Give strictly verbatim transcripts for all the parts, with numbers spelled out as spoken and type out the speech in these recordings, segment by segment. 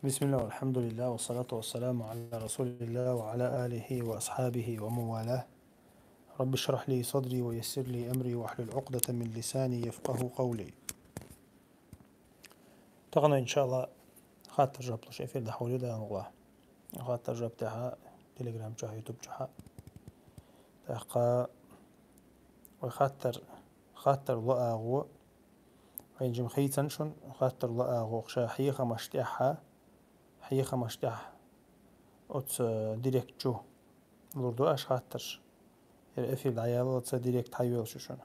بسم الله والحمد لله والصلاة والسلام على رسول الله وعلى آله وأصحابه ومن والاه. رب اشرح لي صدري ويسر لي أمري واحلل عقدة من لساني يفقهوا قولي. Тахана, иншалла, хаттар жоп луш эфир дахьули даангла. Хаттар жоп тяха, Telegram чу, YouTube чу. Тахка, ой, хаттар, хаттар ла агъу. Вайн жим хийцан шун хаттар ла агъу. Ша хьехамаш тяха, хьехамаш тяха. Оц директ чу. Лурду аш хаттарш. Ер эфир даяла ца директ хайвел шушун.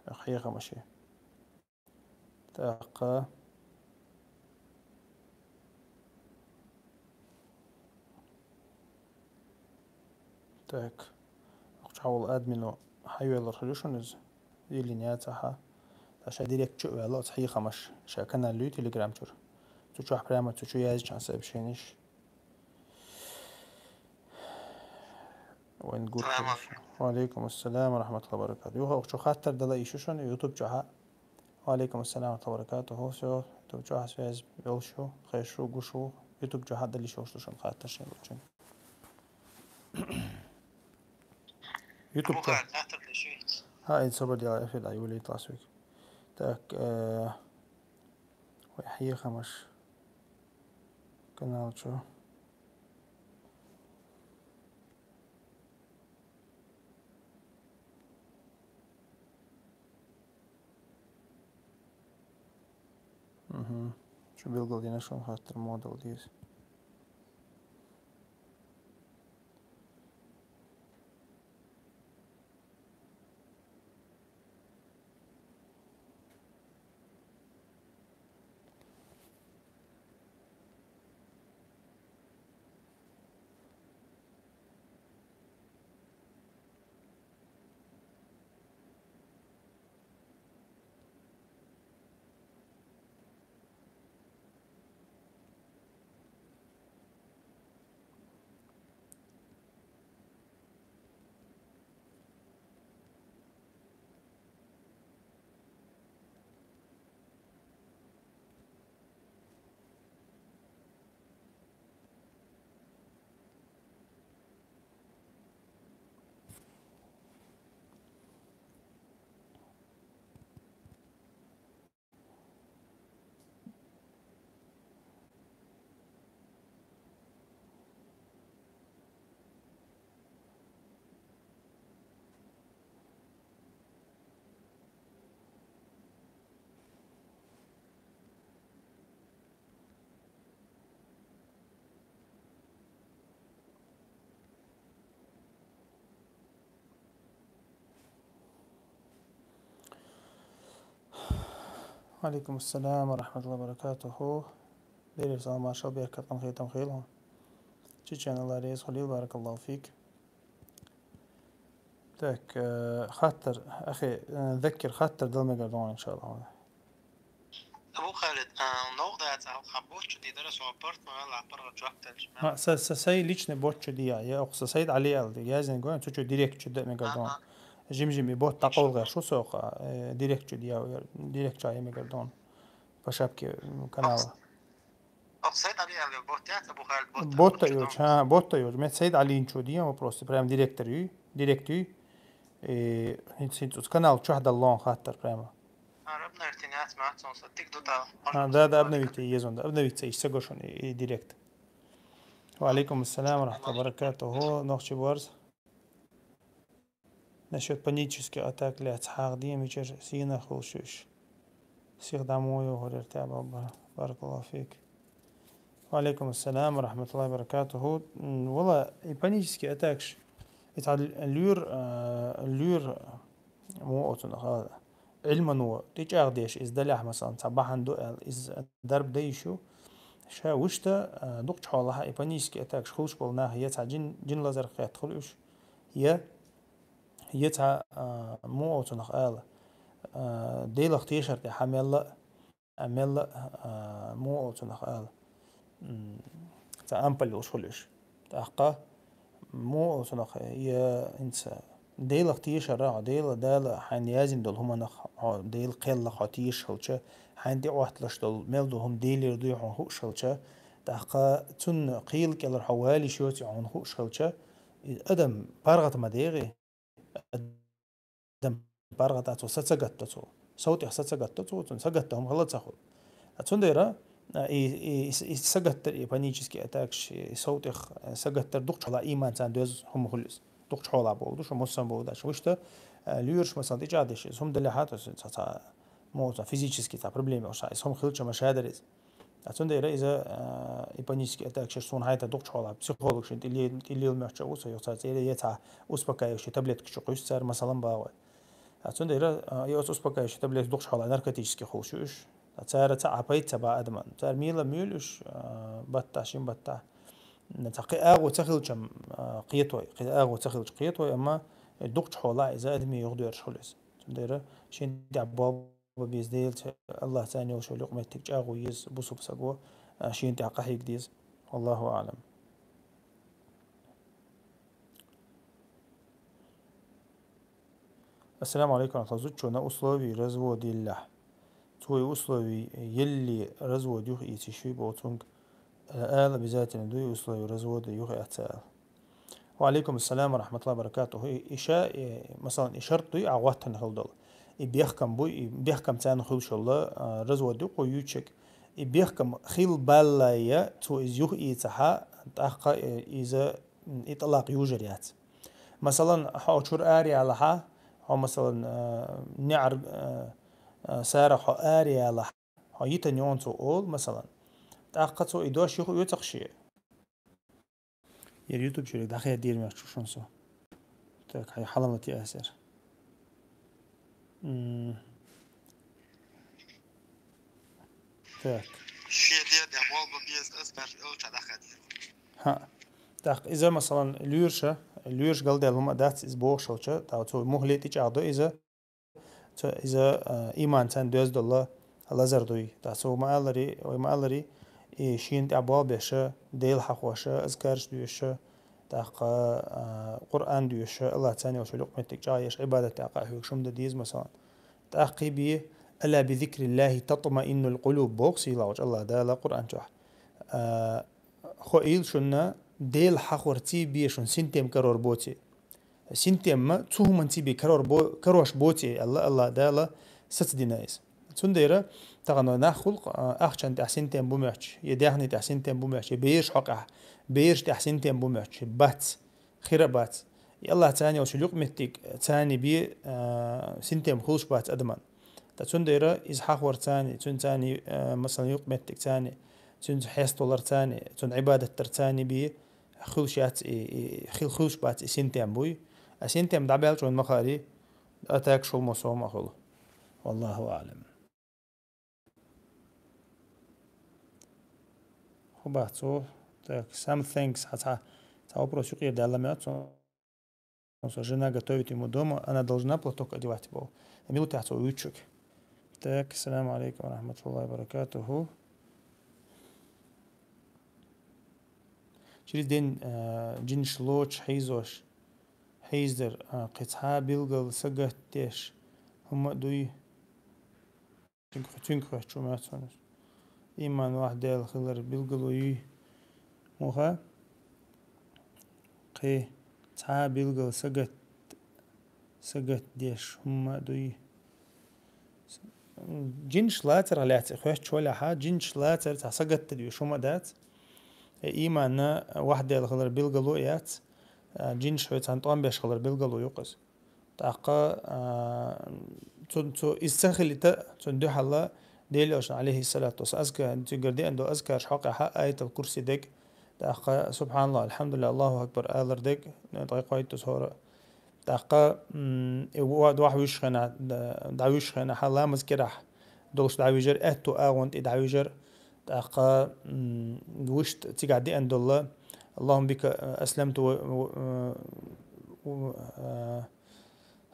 Хьехамаши. Тахка. Так. Охчавул админу хайвелар хулюшун из. Или не ацаха. Та ша директ чу вела, оц хьехамаш. Ша канал лю Telegram чур. Цу чу прямо цу чу язычан сообщениш. Вайн гур. Салам алейкум. Ва алейкум ассалам ва рахматуллахи ва баракатух. Юха охчу хаттар дала ишу шун YouTube чу. Ва алейкум ассалам ва баракатух. Всё, YouTube чу связь велшу, хайшу, гушу. YouTube чу дали шош шун хаттар шин бучин. YouTube чу. Ха, ин собар дела эфир да юли тласвик. Так, э, ой, хьехамаш. Канал чу. Мгм. Чу билгал дина шун хаттар модал диз. Алейкум ассалам ва рахматуллахи ва баракатуху. Берер салам, маршал, беркат, къан хетам хелу. Чечен Аллах рез хулил, баракаллаху фик. Так, э, хаттар, ахи, э, заккир хаттар дал мегар дон, иншаллах. Абу Халид, а, ногда ца ха бочу ди дара со апарт, ма ла апар жоп тал. Ма, са, са, сай личный бочу ди я, я ох са Сайд Али ал ди, я зен гон, цу чу директ чу да мегар дон. Ага. Жим-жим и бот такол га, шу со ха, э, директ чу ди я, директ чу я мегар дон. По шапке, м, канала. Ох, Сайд Али ал бот я, Абу Халид бот. Бот та юч, ха, бот та юч. Мет Сайд Али инчу ди я вопросы, прям директор ю, директ ю. Э, хин, хин, канал чу да лон хаттар прямо. Обновить, не отсматривался. Ты кто-то. А, да, да, обновить, езон, да, обновить, ищи соглашен и директ. Ва алейкум ассалам ва рахматуллахи ва баракатуху. Нохчи барс. Насчёт панических атак, ля, цхагъ дим, ичер сина хулшуш. Сих дамую, хорер тя бабба. Баракаллаху фик. Ва алейкум ассалам ва рахматуллахи ва баракатуху. М, вала, и панический атакаш. Ица люр, а, люр, му оцунах, а, илману, тичагъдеш, из даляхь, масалан, ца бахьан ду, ал, из дарб дайшу. Ша вушта, а, дукъ чхьолаха, и панический атакаш хулш бол нах, я ца жин, жин лазар хет хулуш. Я, я ца, а, му оцунах, ал, а, делах тешар те хамелла, а, мелла, а, му оцунах ал. М, ца ампал юлш хулиш. Тахка му оцунах я инца. Делах тешара, дела, дала, хайн язим дол хуманах, хо, дел келла хо теш халча, хайн де отлаш дол, мел дол хум делир дуй хун хуш халча, ТӀаккха цунна кхийла кӀелара хьо вала йиш йоций хьуна хууш хилча, и адам паргӀата ма дегӀий, адам паргӀата цо са ца гатта цо, сов тӀех са ца гатта цо, цунна са гатта хӀума хила ца хула. А цундера, а, и, и, и, и са гаттар, и панический атакаш, и сов тӀех, а, са гаттар дукха чу хьола иман царна доьзна хӀума хуьлу иза. Дукха чу хьола болу ду, шу муссам болу дац. Вуьшта, а, лоьраш, масала, тӀечӀагӀдеш иза хӀума далехьа, то есть цхьа, цхьа, мо цхьа физический цхьа проблема, ша иза хӀума хилча ма ша дара иза. А цундела иза, а, и панический атакаш суна хьайта дукха чу хьола, психолог шин тӀе ле-, тӀе лела моьттуш а ву со, юха цара цӀера е цхьа успокаивающий таблетка чу кхуьссу цара, масалан, багӀой. А цундела, а, и оцу успокаивающий таблетка дукха чу хьола наркотический хуьлуш ю уьш. А цара цхьа а пайда ца ба адаман. Цара мела муьйлу уьш, а, баттахь, шин баттахь. Цхьа кхин агӀо ца хилчам, а, кхетой, кхин агӀо ца хилча кхетой, амма дукха чу хьола иза адами юхадоьрзуш хуьлу иза. Цундела шин тӀехь бо- Беза Делаца, Аллах царна йолуш йолу юкъаметтиг чӀагӀо еза бусалба саго, а, шена тӀехь къахьега деза. Аллаху аълам. Ассаламу алейкум, рахматуллах. Зудчунна условий развод еллехь. Цо и условий елли развод юха ийциш ю боху цунга. Ала обязательно дуй условий развода юха эцца ала. Ва алейкум ассалам ва рахматуллахи ва баракатуху. И, и ша, и, масалан, и шарт дуй, а гӀоттана хила долу. И бехкам буй, и бехкам царна хуьлуш йолла, а, развод ю кху юьйцург. И бехкам хила баллая, цо иза юха ийцахьа, тӀаккха, э, иза, м, и тӀалакъ южар яц. Масалан, хьо чуьра ара ялахьа, хьо, масалан, а, неӀар, а, а, сарах хьо ара ялахьа, хьо йитан йогӀун цо олу, масалан. ТӀаккха цо и дош юха оьцу-кх шен. Яра ютуб чуьриг дӀахедийр моьттуш ву шуна со. Так, хьайн хьалам латий ас яра. М. Так. Шен де тӀехь болба беза ас, баш олча дӀахедийр. ХӀаъ. Так, иза, масалан, лоьраша, лоьраша галдаьлла хӀума а дац, иза бохуш хилча, тӀаккха цо мухӀле тӀечӀагӀдо иза. Цо иза, а, иман царна доьзна долу лазар дуй. ТӀаккха цо ма-аллари, вай ма-аллари, и шена тӀехь болх беша, Дела хьахоша, азкарш доьша, тӀаккха, а, Къуръан доьша, Аллах царна йолчу юкъаметтиг чӀагӀъеш, Ӏибадат тӀехь къахьоьгуш хӀума дан деза, масалан. ТӀаккха кхин бе, «Ала би зикриллахи татмаиннул къулуб», боху сийлахьчу Аллах Дала Къуръан чохь. А, Хоийла шуна, Дела хьахорций бе шуна синтем карор боций. Синтемма цу хӀуманций бе карор бо-, карош боций аьлла, Аллах Дала сацадина иза. Цундела тахана нах хуьлу-кх, а, ахчан тӀехь синтем бу моьттуш, я даьхни тӀехь синтем бу моьттуш, я бераш хьокъехь, бераш тӀехь синтем бу моьттуш, бац, хир а бац. И Аллах царна йолчу юкъаметтиг царна бе, а, синтем хуьлуш бац адаман. Ткъа цундела иза хьахор царна, цуьнан царна, а, масалан, юкъаметтиг царна, цуьнца хьесталар царна, цунна Ӏибадат дар царна бе, хуьлуш яц и, и, хил-, хуьлуш бац и синтем буй. А синтем дӀабаьлча вайн ма-хаъара, атакаш хӀума ма хуьлу. Валлаху аълам. ХӀун бац цо? Так, some things, хьан цхьа, цхьа вопрос юкъера даьлла ма яц цо. Со жена готовит ему дома, она должна платок одевать, бо. Минутехь цо вуьйцург. Так, ассаламу алейкум ва рахматуллахи ва баракатуху. Через день, а, джинш лоцуш хьийзош, хьийзадар, а, кхин цхьа билггал сагатдеш хӀума а дуй? Цуьнга, цуьнга хоьттуш ву моьтту суна. Иман вахьдаьлла хилар билгало юй? Муха? Кхин цхьа билггал сагатд-, сагатдеш хӀума а дуй? Джинш лацарх лаьцна хоьттуш валахьа, джинш лацар цхьа сагатдан дуьйш хӀума а дац. Э, иманна вахьдаьлла хилар билгало а яц, а, джинш хьоьца тӀом беш хилар билгало ю-кх иза. ТӀаккха, а, цу, цу, иза ца хилийта, цунна дуьхьал Делан Элчанан, алейхиссалату вассалам, азка-, цуьнгара деана долу азкарш хьокъехь, аятал курси дег, тӀаккха субханаллах, алхьамдулиллах, Аллаху акбар алар дег, ткъе кхойттаза хӀора. ТӀаккха, м, и ва-, дохь вуьйш хенахь, д-, дӀавуьйш хенахь, ламаз кӀирахь долуш дӀавижар, аьтту агӀонна тӀе дӀавижар, тӀаккха, м, вуьшта цигахь деана долу, Аллахумма бика, а, асламту ва, ва, а,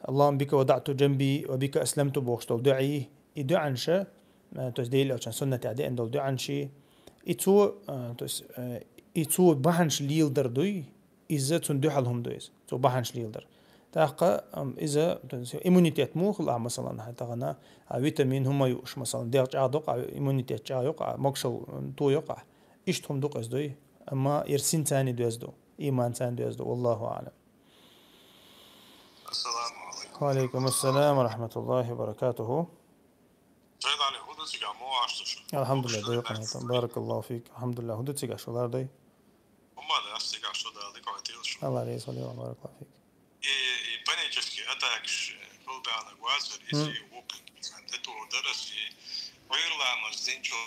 Аллахумма бика вадаъту джанби ва бика асламту бохуш долу дуьӀий, и дуьӀанаш, а, то есть Делан Элчанан суннатехь деана долу дуьӀанаш, и цо, а, то есть, а, и цо бахьанаш леладар дуй, иза цунна дуьхьал хӀума ду иза, цо бахьанаш леладар. ТӀаккха, ам, иза, то есть иммунитет муха хуьлу ахь, масалан, хьан тахана, а, витамин хӀума юуш, масалан, дегӀ чӀагӀдокъу, а, иммунитет чӀагӀйокъу, а, могушалла, м, тойокъу ахь. Иштта хӀума ду-кх из дуй, амма ер синца а доьзна ду, иманца а доьзна ду. Валлаху аӀлам. Ассаламу алейкум. Ва алейкум ассалам ва рахматуллахи ва баракатуху. Сайд-Али, хӀу ду цигахь, муха ду шу? Алхьамдулиллах, дой къанатам. Баракаллаху фик. Алхьамдулиллах, хӀу ду цигахь, шу лар дай? Умма да, ас цигахь шу дала, дика хьойтийла шу. Алла реза хуьлда, баракаллаху фик. И, и панический атакаш, э, хӀул баьннарг вацар, иза и вукху, это дарас, и ойрламаш зинчул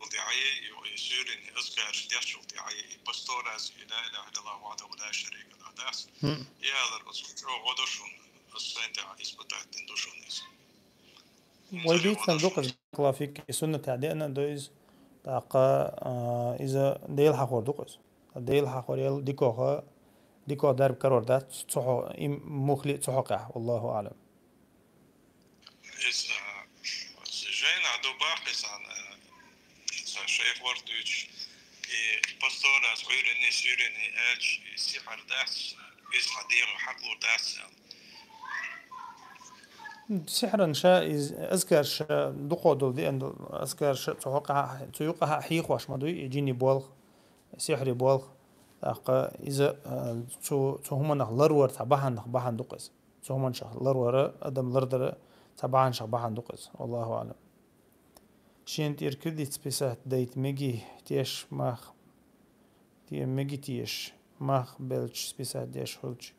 тӀаьхье, и, и суьйрин, и азкараш дешчул тӀаьхье, и пасторас, и ла илаха иллаллаху вахьдаху ла шарика лаху дац. И алар оцу чӀогӀа гӀо ду шуна, ас сайн тӀехь испытать дина ду шуна иза. Вай дийцина ду-кх иза, баракаллаху фик, и суннатехь деана а ду иза. ТӀаккха, а, иза Дела хьахор ду-кх иза. Дела хьахор ял дикоха, дикоха дарба карор дац, цу хьо-, им мухли а цу хьокъехь, валлаху аӀлам. Иза, а, жайнахь ду баккхий сан, а, сан шайх вар дуьйцуш, и пасторас ойренний, суьйренний аьлча, и сихьр дац, иза хьан дегӀан хьакъ лур дац аьлла. Сихьран ша из азкарш дукхо долу деана долу, азкарш цу хьокъехь, цу юкъахь хьийхош ма дуй, и жинийн болх, сихьрийн болх. ТӀаккха иза, а, цу, цу хӀуманах ларвар цхьа бахьанах бахьана ду-кх иза. Цу хӀуманашах ларвар, адам лардар цхьа бахьанашах бахьана ду-кх иза. Валлаху аӀлам. Шен тӀера кредит списать дайта мегий, теша мах, те мегий теша, мах белча списать деш хилча.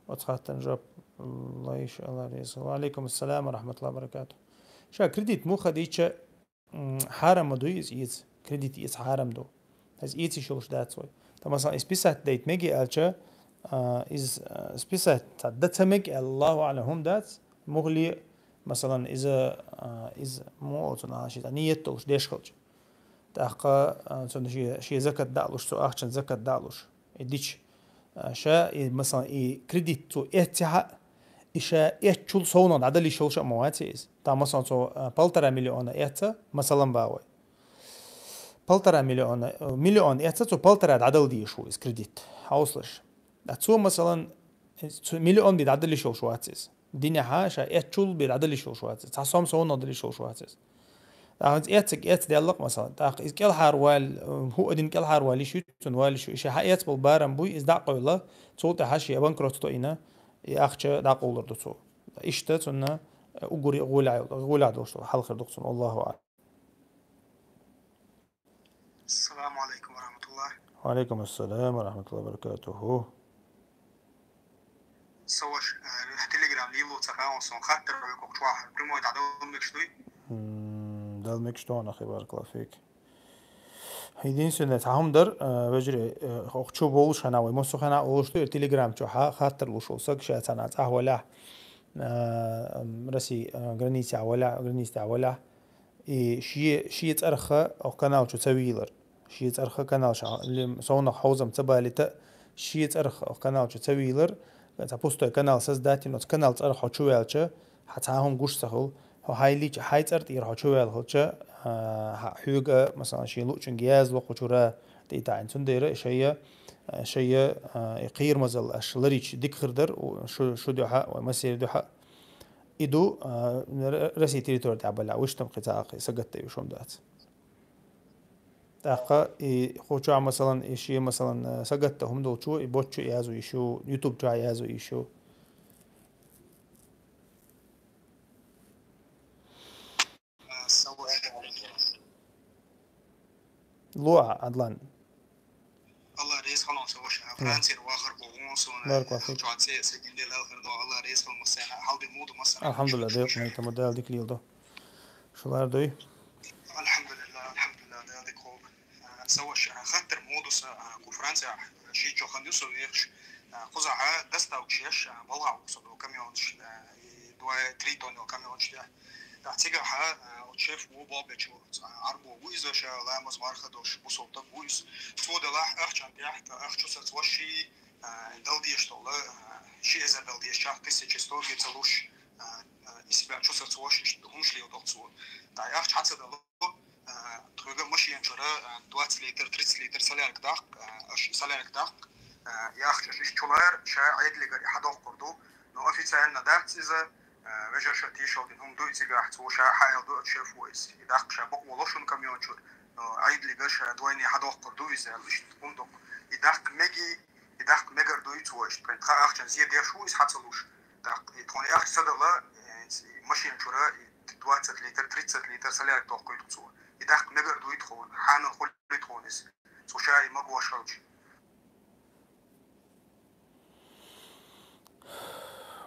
Оцу хаттарна жоп лойша, Алла реза. Ва алейкум ассалам ва рахматуллахи ва баракатух. Ша кредит муха дийча, м, хьарам ма дуй иза эца. Кредит эца хьарам ду. Иза эца йиш йолуш дац вай. Ткъа, масалан, иза списать дайта мегий аьлча, а, иза, а, списать цхьа дан ца мега аьлла, Аллаху аӀлам, хӀума дац. Мухли, масалан, иза, а, иза муха оцу наха ши цхьа ниет долуш деш хилча. ТӀаккха, а, цунна шен, шен закат дӀа а луш, цу ахчан закат дӀа а луш, и дича, а, ша, и, масалан, и кредит цо эццехь а, и ша эцчул совнах дӀадала йиш йолуш а ма вац иза. ТӀаккха, масалан, цо, а, полтора миллиона эцна, масалан, боху вай. Полтора миллиона, э, миллион эцна, цо полтора дӀадала дезаш ву иза кредит. Хьовсалаш. Ткъа цо, масалан, цу миллион бен дӀадала йиш йолуш вац иза. Динехь а ша эцчул бен дӀадала йиш йолуш вац иза. Цхьа сом совнах дала йиш йолуш вац иза. ТӀаккха иза эцциг эцна даьлла-кх, масалан. ТӀаккха иза кӀелхьарваьлла, э, хӀуъа дина кӀелхьарваьлла йиш ю, цунна ваьлла йиш ю. И ша хьаэцна болу барам буй, иза дӀа а къевлла, цул тӀаьхьа шен банкротство йина, и ахча дӀакъовлур ду цо. Иштта цунна, э, уггаре а гӀолехь йолу, гӀолехь долуш долу хьал хир ду-кх цунна. Аллаху аӀлам. Ассаламу алейкум ва рахматуллах. Ва алейкум ассалам ва рахматуллахи ва баракатуху. Са ваша, э, телеграм лело ца хаьа, сон хаттар векъа чохь прямой дӀадала мегаш дуй? М, дала мегаш ду, ахи, баракаллаху фик. Единственное, цхьа хӀума дара, э, вежарий, э, хӀокху чу болуш хенахь, вай массо а хенахь а олуш ду, и телеграм чохь хаттар луш волу саг, ша цхьана цӀахь валахь, э, м, Россия, э, границехь валахь, границехь валахь. И шен, шен цӀарах окху канал чу ца вийлар. Шен цӀарах канал ша, лем, совнах хьовзам ца балийта, шен цӀарах окху канал чу ца вийлар. Цхьа пустой канал создать йина, оцу канал цӀарах хьо чу ваьлча, хьан цхьа хӀума гуш ца хуьлу. Хьо хьайн лич-, хьайн цӀар тӀера хьо чу ваьлла хилча, а, хьа-, хьоьга, масалан, шен луучуьнга язло кху чуьра тӀе а таӀийна. Цундела шайя, а, шайя, а, и кхерамазалла аша ларийча дика хир дара, у, шу, шу дуьхьа, вай массеран дуьхьа. И ду, а, Р-, Россия территори тӀехь балахь, вуьштам кхин цхьа а кхин сагатта йиш хӀума дац. ТӀаккха и кху чохь, масалан, и шен, масалан, а, сагатта хӀума долчо, и боцчу язо йиш ю, ютуб чохь язо йиш ю. Луа, Адлан. Алла реза хуьлда, сан ваша. Францера вахар боху суна. Баркалла фик. Чохь цӀе а, цӀе гиндел хир ду. Алла реза хуьлда массарна. Хьал де муду массарна. Алхьамдулиллах, декъа майтама Дала дика лелдо. Шу лар дуй? Алхьамдулиллах, алхьамдулиллах, Дала дика хуьлда. Сан ваша, хаттар муду сан, кху Францехь шийтта шо хан ю со вехаш. Кхузахь доставкаш еш, балха ву со камёнаш, и два-три тонна камёнаш тӀехь. ТӀаккха цигахь, а, оцу шеф ву боху бечу, а, Ӏарбо ву иза, ша ламаз марха долуш бусалба стаг ву иза. Цо делахь ахчан тӀехь, тӀаккха ахча чу сацош ши, а, дала дезаш долу, а, ши эзар дала дезаш, тысяча сто гечуьйтуш, а, а, и себя чу сацош, иштта хӀумаш леладо цо. ТӀаккха ахча хьан ца дало, а, тхоьга машина чуьра, а, двадцать литр, тридцать литр солярка даккха, а, аша солярка даккха, а, и ахча аша иштта чу лара, ша Ӏедалегара и хьадоккхур ду. Но официально дац иза, а, вежарша тешал дина хӀума ду и цигахь, цо ша хьаэл ду оцу шефо иза. И даккха ша бакъо ло шуна камён чуьра. Ӏайдалига ша двойне хьадоккхур ду иза аьлла, иштта хӀума ду. И даккха меги, и даккха мегар ду и цо, иштта тха ахчан зе деш ву иза хьа ца луш. ТӀаккха и тхуна ахча ца дала, э, машин чура и двадцать литр, тридцать литр солярка тохкуьйту цо. И даккха мегар ду и тхуна, хьанал хули тхуна иза. Цо ша и магош хилча.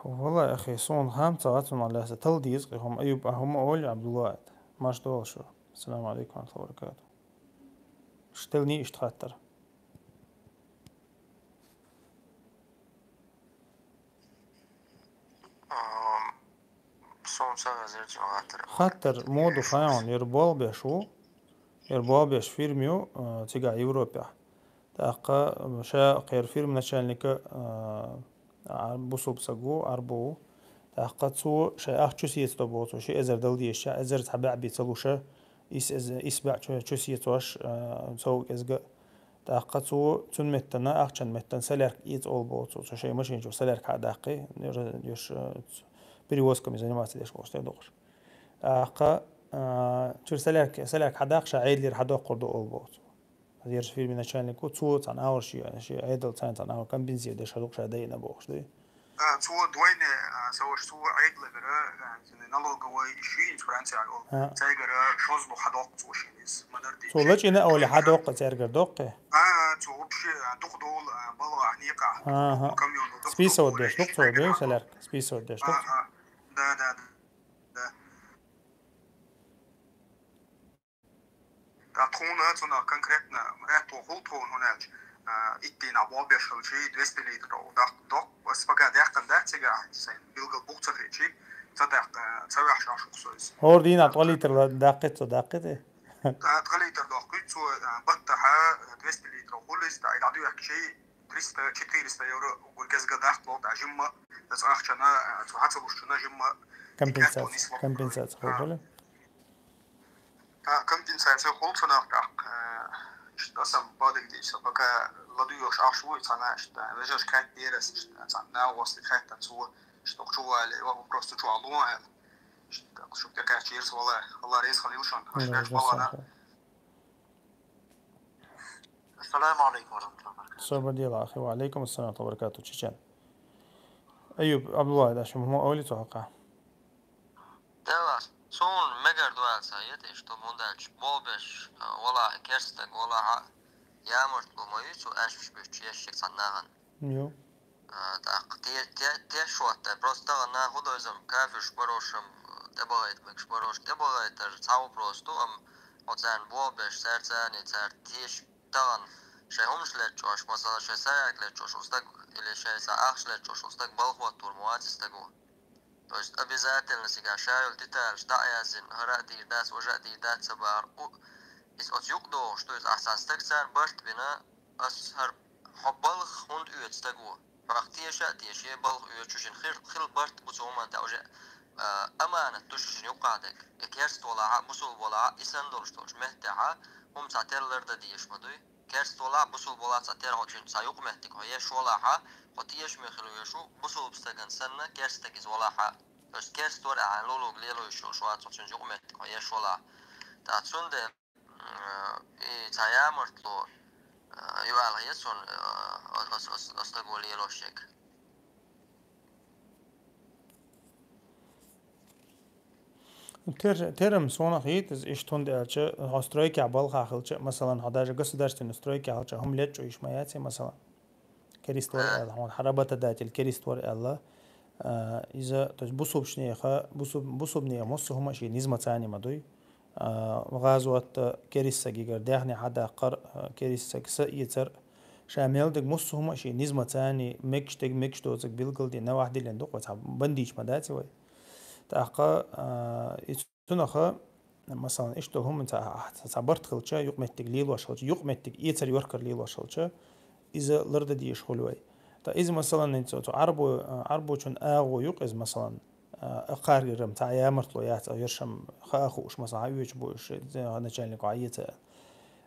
Валлахи, ахи, суна хам ца гӀацун Алласа тал деза, къе хӀума Аюб, а хӀума оли Абдулла. Маш дола шу. Ассаламу алейкум ва рахматуллахи ва баракату. Штел ни ишт хаттар. Ам, Сон ца везир цун хаттар. Хаттар моду хайон, ер болбеш ву. Ер болбеш фирм ю, э, цига Европе. ТӀаккха, м, ша кхер фирм начальника, э, а, бусулб саг ву, арбу ву. ТӀаккха цо ша ах чу сецто боцу, ши эзар дал деш, ша эзар цхьа баъ би ца луша, ис эз-, ис баъ чу, чу сецош, э, цо кезга. ТӀаккха цо цун меттана, ахчан меттана солярка эца ол боцу. Цо шай машин чу солярка хьа даккхи, ер, ерш, э, перевозками заниматься деш бош, те докуш. ТӀаккха, а, чур солярка, солярка хьа даккха, ша Ӏедалера хьа доккхур ду ол боцу. Ерш фирми начальнику, цо цан авар ши, ши Ӏедал цан, цан авар компенсир деш хадук ша дайна бохуш, ду? А, цо двойне, а, саваш цо Ӏедалера, а, налоговой ши из Франция ол. А. Цайгара шозбу хьа доккху цо шин из. Мадарди. Цо лачина оли хьа доккхи, цергар доккхи? А, цо вообще, а, дух дол, а, бало, а, ника. Ага. Камён дол, дух Списывать дол, деш, дух цо, ду, солярка. Списывать деш, дух. А, а. Да, да, да. Да. Та тхуна цунах конкретно аьтту хул тхуна хӀунаьлча, а, иттина болбеш хилчи, двести литров даккха доккху, ас пока даьккхина дац цига, сайн билгал бух ца хилчи, ца даккха, ца ваьхьаш аш ухсойс. ХӀор дийнахь ткъа литр ла-, даккхит цо, даккхит и? Та ткъа литр доккхуй, цо, а, баттахьа, двести литров хулис, та и дӀадуьхкачи, триста, четыреста евро гур кезга даккхло, та жимма, ца ахчана, а, цо хьацалушчуна жимма. Компенсация, компенсация хул хули? А, компенсация хул цунах тӀаккха, э, иштта сам бадигдийса, пока ладуйош ахш вуй цана, иштта, вежаш кайт дерас, иштта, цан, на гӀосли кайттан цу, иштта, чували, ва вопрос цу чуалу, э, иштта, шук текачирс, вала, вала рейс халил шон, ашнаш балана. Ассаламу алейкум ва рахматуллахи ва баракатух. Собар дела, ахи, ва алейкум ассалам ва баракатух, Чечен. Аюб, Абдулла, да, шум хӀума оли цо хьакъа. Дела, сун мегар дуал са ет, и что мундалч, болбеш, а, вала, керстаг, вала, ямарт, бу, ма, ю, цу ашпиш беш, чеш, чек, сан, наган. Ю. А, так, те, те, те шуатта, просто таган нах худойзам, кафеш, барошам, дебагайт, мекш, барош, дебагайтар, цау просто, ам, оцан, болбеш, сарцани, цар, теш, таган, шай хумш лечош, масала, шай саяк лечош, устаг, или шай са ахш лечош, устаг, балхуат, тур, муацистагу. То есть обязательно сега шайол детальш дӀаязин, хӀара дийр дац, важа дийр дац ца бахар. У, из оц юкъ догӀуш, то есть ахсан стаг цар барт бина, ас хӀар хьо балх хӀунд оьцу стаг ву. Хьох теша а теша, е балх оьцу шин хил, хил барт бу цу хӀуман тӀа уже, а, аманат ду шин юкъа дег. Е керст волахьа, бусул волахьа, исан долуш долуш меттехьа, хӀум ца теллар да деш ма дуй. Керст волахь, бусул волахь цхьа тера хьо цуьнца цхьа юкъаметтиг хьо еш волахьа, хьо тешаме хила веш ву, бусулба стаган санна, керстаг иза волахьа. То есть керст вара ахьа лулуг лело йиш йолуш вац хьо цуьнца юкъаметтиг хьо еш волахь. ТӀаккха цундела, м, и цхьа ямартло, а, ю аьлла еза цунна, а, ос, ос, ос, ос стаго лелош ерг. Тер-, терам сонах йит, из иштта хӀунда аьлча, хьо стройкехь балха хилча, масалан, хьо даже государственный стройкехь хилча, хӀума лечкъо йиш ма яций, масалан. Керист вара аьлла, хьуна хьан работодатель керист вара аьлла. А, иза, то есть, бусубшнеха, бусуб-, бусубнеха муссу хӀума ший низма цани ма дуй. А, гӀазотта керист сагигара даьхни хьадаккхар, а, керист саг са эцар. Ша мел диг муссу хӀума ший низма цани, мегаш дег, мегаш доцаг билгалдина, навахь диллина ду, кхо цхьа бандич ма даци вай. ТӀаккха, а, и цунаха, масалан, иштта хӀума ца, ца, ца барт хилча, юкъметтиг лелош хилча, юкъметтиг эцар йоркар лелош хилча, иза ларда дезаш хуьлу вай. Та иза, масалан, цу, цу Ӏарбо-, а, Ӏарбочун агӀо юкъ иза, масалан, а, кхаргирам ца ямартло яц, а ершам хаа хууш, масалан, хьан оьчу бу уьш, э, начальнико хьан эца.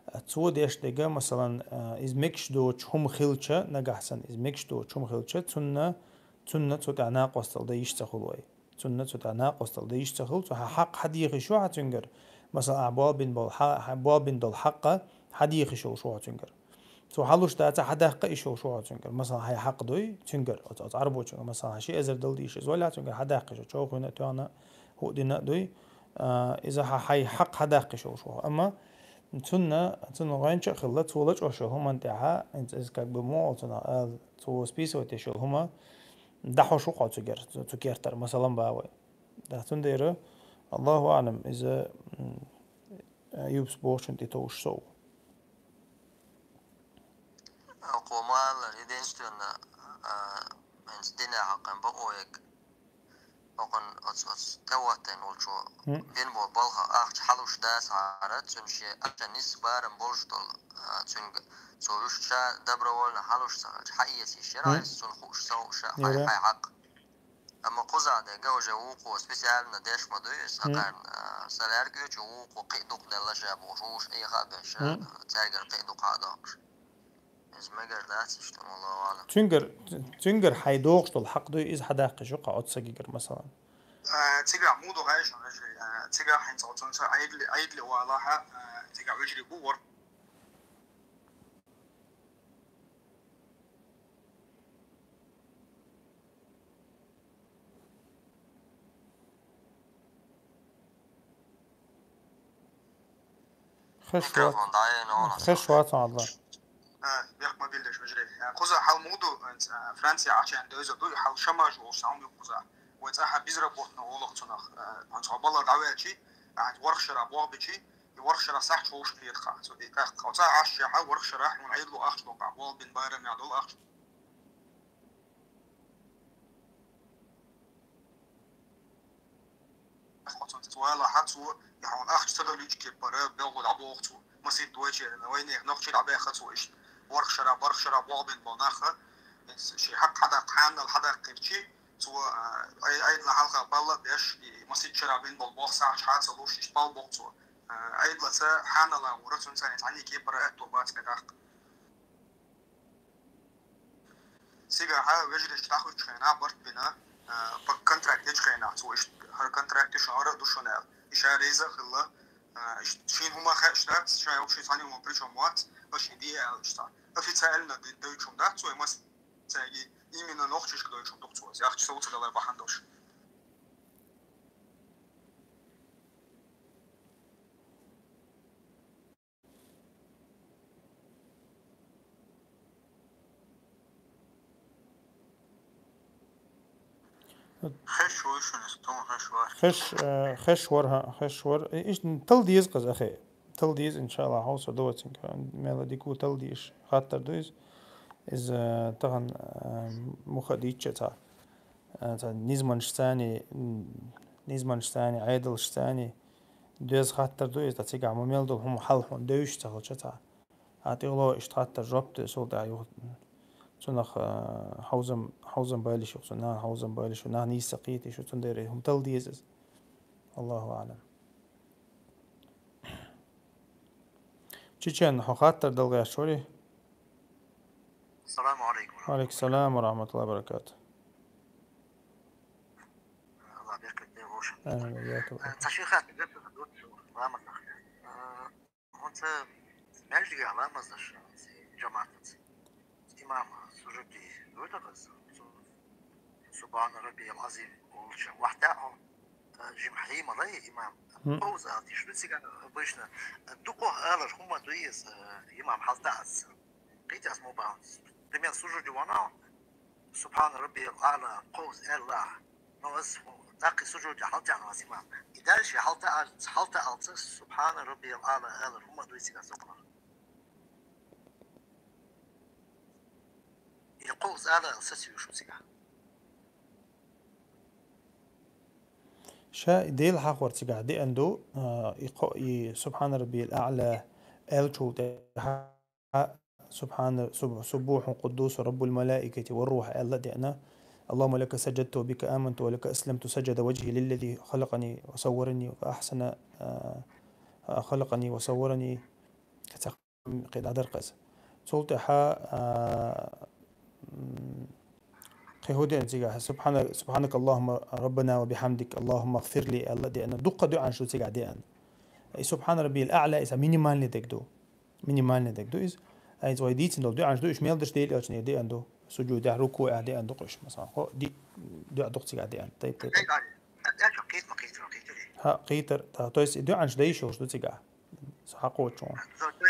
А цо деш дега, масалан, а, иза мегаш доцу хӀума хилча, нагахь санна, иза мегаш доцу хӀума хилча, цунна, цунна цу тӀехь накъостал дан йиш ца хуьлу вай. Цунна цу тӀехь накъостал дан йиш ца хуьлу, цу хьан хьакъ хьан дехиш ю хьан цуьнгара, Масала, ахь болбина болу хьа-, хьа-, болбина долу хьакъ хьадийхиш йолуш ву хьо цуьнгара. Цо хьалуш дац, хьадаккха йиш йолуш ву хьо цуьнгара. Масала, хьайн хьакъ дуй цуьнгара, оцу, оцу Ӏарбочуьнгара, масала, хьан ши эзар дала дийш, иза валахь цуьнгара хьадаккха йиш йолуш, чӀогӀа хуьйна а тоьхна, хӀуъа дина а дуй. А, иза хьан, хьайн хьакъ хьадаккха йиш йолуш ву хьо. Амма цунна, цунна гӀоьнча а хилла, цо лачкъош йолу хӀуманна тӀехьа, иза, иза как бы муха цунах ала, цо списывать деш йолу хӀума дӀахьош ву хьо цуьнгара, цу, цу кертара, масалан, бан вай. Да, цундела, Аллаху аълам, иза, м, Аюбс бохучун тӀе товш сов. Кхо ма аллара, единственно, а, хӀинца динан хьакъехь бакъо ерг. Бакъонца оцу, оцу тӀе хӀоттийна волчо М. бина болу балха ахча хьалуш дацахьара, цуьнан шен ахча нисса барам болуш долу, а, цуьнга цо уьш ша добровольно хьалуш ца хилча, хьаэца йиш яра М. иза цунна хууш, ца хууш, хьай, Яра. хьай хьакъ. Амма кхузахь дерг уже вукхо специально деш ма дуй, М. сакъерна, а, са лаьрга йоьчу вукхо кхин а дукха делла ша бохуш, вуш Ӏеха а беш, М. цаьргара кхин а дукха а доккхуш. Иза мегар дац иштта, Аллаху аълам. Цуьнгара, цуьнгара хьайн догӀуш долу хьакъ дуй, иза хьадаккха йиш ю-кх оцу сагигара, масалан. А, цигахь муха ду хаьий шуна, вежарий? А, цигахь хӀинца оцунца Ӏедале, Ӏедале валахь, а, цигахь вежарий бу вор. Хеш вац. Микрофон дӀаяйна вара. Хеш вац хьан, Ӏабдулла. А, бехк ма биллаш, вежарий. А, кхуза хьал муха ду, а, Франция ахчанна девза ду, хьал шамаж волуш схьа хӀума ю кхуза. Вай цӀахь безработный волу-кх цунах, а, хьан цхьа балла дӀаваьлчи, а, ворхӀ шарахь болх бичи, и ворхӀ шарахь сахьт вовшах летаха. Цу и тӀаккха. Оцу ахча хьан ворхӀ шарахь хьуна Ӏедало ахча локхахь, болх бина барам яхь долу ахча. Оцунца валахь цо, я хьуна ахча ца далуьйтучу кепара, белхо дӀабоху цо. Масийтта вайчеран, вайнех нохчий дӀабаьхна цо иштта. ВорхӀ шарахь, бархӀ шарахь болх бина болу нах, шен хьакъ хьадаккха, хьанал хьадаккхирчи, цо, а, Ӏе-, Ӏедалан хьалха балла а беш, и масийтта шарахь бина болу болх сахьташ хьа ца луш, иштта бала боху цо. А, Ӏедалца хьанал а вара, цуьнца цхьаьна кепара аьтто бац кхидӀа. Цигахь вежарий дӀахуьлучу хенахь барт бина, а, по контракт ечу хенахь цо иштта, хӀара контракт ю шуна, хӀара а ду шуна аьлла. И ша реза а хилла, а, иштта шена хӀума хаьаш дац, ша йолчу цхьана хӀума причём вац, аша и де аьлла иштта. Официально де-, девлча хӀума дац цо, и мас-, цаьрга именно нохчашка девлча хӀума ду-кх цо, ахча сов ца далар бахьана долуш. Хеш вуй шуна, иза тхуна хеш вара. Хеш, э, хеш вара, хьа, хеш вара. И-, иштта талла деза-кх иза, ахи. Талла деза, иншааллахӀ, хьовсур ду вай цуьнга. Мел дика ву талла дезаш. Хаттар ду иза. Иза, э, тахана, э, муха а дийцча цхьа, э, цхьа низамашцани, м, низамашцани, Ӏедалшцани, деза хаттар ду иза, ткъа цигахь ма мел долу хӀума хьал хьуна девзаш ца хилча цхьа. Ткъа тӀехула иштта хаттар жоп де, сол тӀехь юха цунах, а, хьовзам, хьовзам байла йиш ю-кх цунах, нахана хьовзам байла йиш ю, нах нийса ца кхета йиш ю, цундела и хӀума талла деза иза. Аллаху аълам. Чечен, хьо хаттар дала гӀерташ варий? Салам алейкум. Ва алейкум салам ва рахматуллахи ва баракатух. Аллах беркат де вовшах. Амин, ва иякум. Э, ца ши хаттар гатта ду ламаз нах. Э, хӀунца маьждигехь ламаз даш, жамаӀатаца. Имам сужуде вуьту хаза. Субхана раббиял азим олуча вахтаьӀо, э, жима хьиймалай имам. Мгм. Пауза ала диш ду цигахь обычно. Дукха алар хӀума ду иза, э, имам хьалта ас. Кхийти ас мо бахьанца. Пример, сужуде вана, Субхана раббиял аъла, кховза аьлла. Но ас тӀаккха сужуде хьалтаьӀна вац имам. И дальше хьалта ал-, хьалта алца, Субхана раббиял аъла, аьлла, хӀума дуй цигахь зоккхула. Или кховза аьлла, аьлла, сацийш шу цигахь. Ша и Дела хьахор цигахь деана ду, а, и кхо-, и Субхана раббиял аъла аьллачул тӀаьхьа Субхана-, суб-, суббухьун къуддусун раббул малаикати ва рухь аьлла а деана. اللهم لك سجدت وبك آمنت ولك أسلمت سجد وجهي للذي خلقني وصورني فأحسن، а, خلقني وصورني. Кхин дӀадаркхаза. Цул тӀаьхьа, а, м, кхин хӀу деана цигахь? Субхана-, سبحانك اللهم ربنا وبحمدك اللهم اغفر لي аьлла а деана. Дуккха дуьӀанаш ду цигахь деана. И субхьана раббиял аъла, иза минимальный дег ду. Минимальный дег ду иза. Айца вай дийцина долу дуьӀанаш ду, уьш мел даш Делан Элчанера деана ду. Сужудехь, рукуӀехь деана ду-кх уьш, масалан. Хо, ди-, дуьӀа ду-кх цигахь деана. Тайп, тайп. ХӀа, кхетар. Та, то есть и дуьӀанаш дайш йолуш ду цигахь. Со хьакхочу хьуна.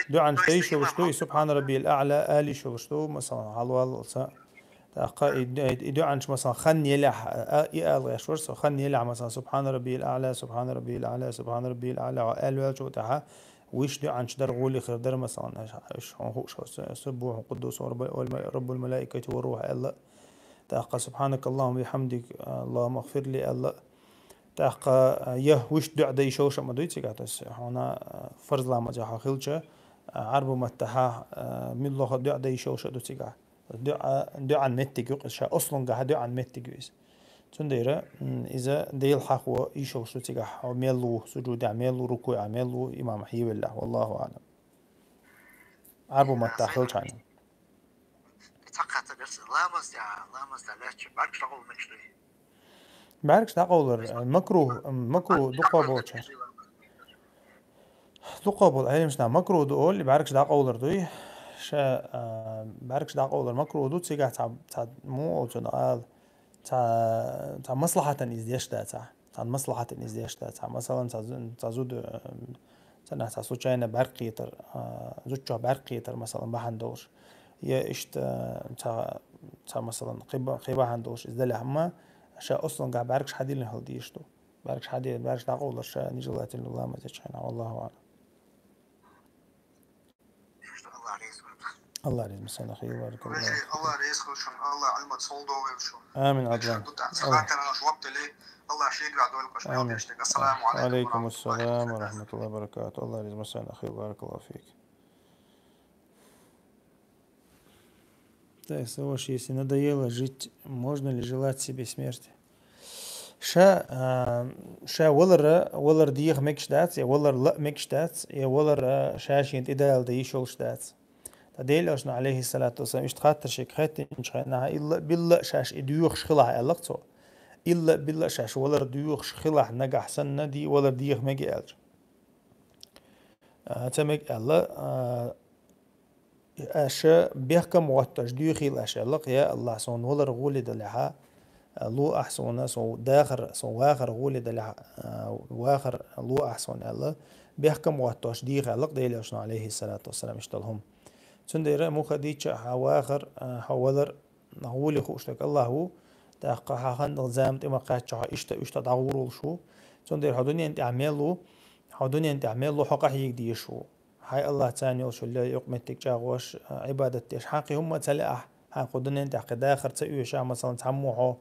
ДуьӀанаш дайш йолуш ду, и субхьана раббиял аъла ала йиш йолуш ду, масалан, хьалаваллалца. ТӀаккха и, и, и дуьӀанаш, масалан, хан елахь, а, и ала гӀеш вара со, хан елахь, масалан, субхьана раббиял аъла, субхьана раббиял аъла, субхьана раббиял аъла, хьо аьлла ваьллачул тӀаьхьа, вуьш дуьӀанаш дара, гӀоле хир дара, масалан, аш, аш, хьуна хууш хьо, с-, суббухьун къуддусун раббу-, раббул малаикати ва рухь аьлла. ТӀаккха субхьанакаллахумма ва бихьамдик, Аллахумма гӀфирли аьлла. ТӀаккха, а, я вуьш дуьӀа дайш йолуш а ма дуй цигахь, то есть, хьуна, а, фарз ламазехь хьо хилча, а, Ӏарбу маттахь, а, муьлхха дуьӀа дайш йолуш а ду цигахь. ДуьӀа, дуьӀан меттиг ю-кх иза, ша ослунгахь дуьӀан меттиг ю иза. Цундела, м, иза Дела хьахо йиш йолуш ду цигахь, хьо мел ву, сужудехь мел ву, рукуӀехь мел ву, имам хьевеллехь, валлаху аълам. Ӏарбу маттахь хилчахьана. Цхьа кхетар дара сан, ламаз тӀехь, ламаз тӀехь лаьтташ бӀаьргаш дӀакъовла мегаш дуй? БӀаьргаш дӀакъовлар, э, макрух, м, макрух дукхо болчара. Дукхо болу Ӏеламнаха макрух ду олу, и бӀаьргаш дӀакъовлар дуй. Ша, а, бӀаьргаш дӀакъовлар макрух ду, цигахь цхьа, цхьа муха олу цунах ала, цхьа, цхьа маслахьатана иза деш дацахь. Цхьана маслахьатана иза деш дацахь. Масалан, цхьа зу-, цхьа зуда, э, цхьанхьа цхьа случайно бӀаьрг кхетар, а, зудчух бӀаьрг кхетар, масалан, бахьана долуш. Я иштта, цхьа, цхьа, масалан, кхин ба-, кхин бахьана долуш иза далехь, амма ша ослунгахь бӀаьргаш хьадиллина хила дезаш ду. БӀаьргаш хьаде-, бӀаьргаш дӀакъовлар ша нижелательно ламаз дечу хенахь, валлаху аълам. Аллах реза ма санна хила, баракаллаху фик. Аллах реза хуьлда шуна, Аллах Ӏилман солдовелла шу. Амин, Адлан. Шу ду тӀаккха хатараш воккхале, Аллах шен дуьхьа дойла аша мел дешнег. Ассаламу алейкум ва рахматуллахи ва баракатух. Алейкум ассалам ва рахматуллахи ва баракатух. Аллах реза ма санна хила, баракаллаху фик. Так, Саваш, если надоело жить, можно ли желать себе смерти? Ша, а, ша валара, валар деха мегаш дац, я валар лаа мегаш дац, я валара ша шена тӀедала дан йиш йолуш дац. Ткъа Делан Элчано, алейхиссалату вассалам, иштта хаттар шега хаьттинчу хенахь, илла а билла а шаьш и доьхуш хилахь аьлла-кх цо. Илла а билла а шаьш валар доьхуш хилахь нагахь санна, ди-, валар деха мега аьлча. А, ца мега аьлла, а, аша бехкам гӀотташ доьхийла аша аьлла-кх, я Аллах, суна валар гӀоле далехьа, а, ло ахь суна, суна дахар, суна вахар гӀоле далехьа, а, вахар ло ахь суна аьлла, бехкам гӀотташ деха аьлла-кх Делан Элчано, алейхиссалату вассалам, иштта долу хӀума. Цундела муха дийцча а хьан вахар, а, хьан валар гӀоле хууш дерг Аллах ву, тӀаккха хьан хандал зама тӀе ма кхаьчча хьо иштта, иштта дӀагӀур волуш ву. Цундела хьо дуьнен тӀехь мел ву, хьо дуьнен тӀехь мел ву, хьо къахьега дезаш ву. Хьай Аллах царна йолуш йолу юкъаметтиг чӀагӀош, а, Ӏибадат деш. Хьан кхин хӀумма ца лаахь, хьан кху дуьнен тӀехь кхин дахар ца оьшахь, масалан, цхьаммо хьо,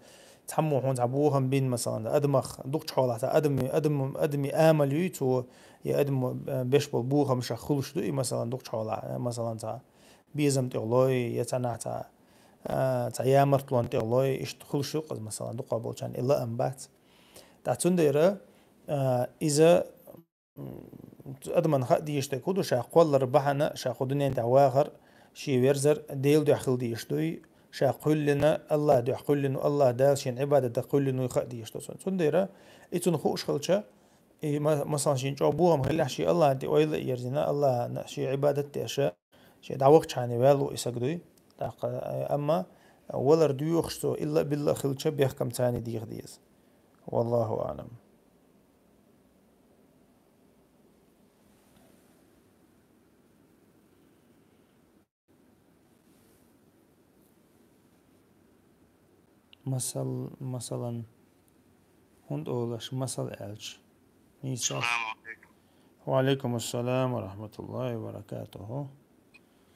цхьаммо хьуна цхьа бохам бина, масалан, адамах, дукхачу хьолахь цхьа адамийн, адам, адамийн амал юй цо, я адам, а, беш болу бохамашах хуьлуш ду и, масалан, дукхачу хьолахь, а, масалан, цхьа безам тӀехулой, я цхьанхьа цхьа, а, цхьа ямартлонна тӀехулой, иштта хуьлуш ю-кх иза, масалан, дукха болчарна и лаам бац. ТӀаккха цундела, а, иза М, адаман хаа дезаш дерг хӀун ду, ша кхоллар бахьана, ша кху дуьнен тӀехь вахар, шен верзар Делан дуьхьа хила дезаш дуй, ша кхоьллина, Аллах дуьхьа кхоьллина, Аллах Дала шена Ӏибадат дан кхоьллина вуй хаа дезаш ду цунна. Цундела, и цунна хууш хилча, и ма-, масалан, шен чӀогӀа бохам хилахь, шен Аллахна тӀе ойла а ерзина, Аллахна шен Ӏибадат а деш, шен дӀавахча хьанна ваьлла ву и саг дуй. ТӀаккха, амма валар доьхуш цо илла а билла а хилча, бехкам царна деха деза. Валлаху аълам. Масал-, масалан, хӀунда олуш масал аьлча? Нийса. Салам алейкум. Ва алейкум ассалам ва рахматуллахи ва баракатуху.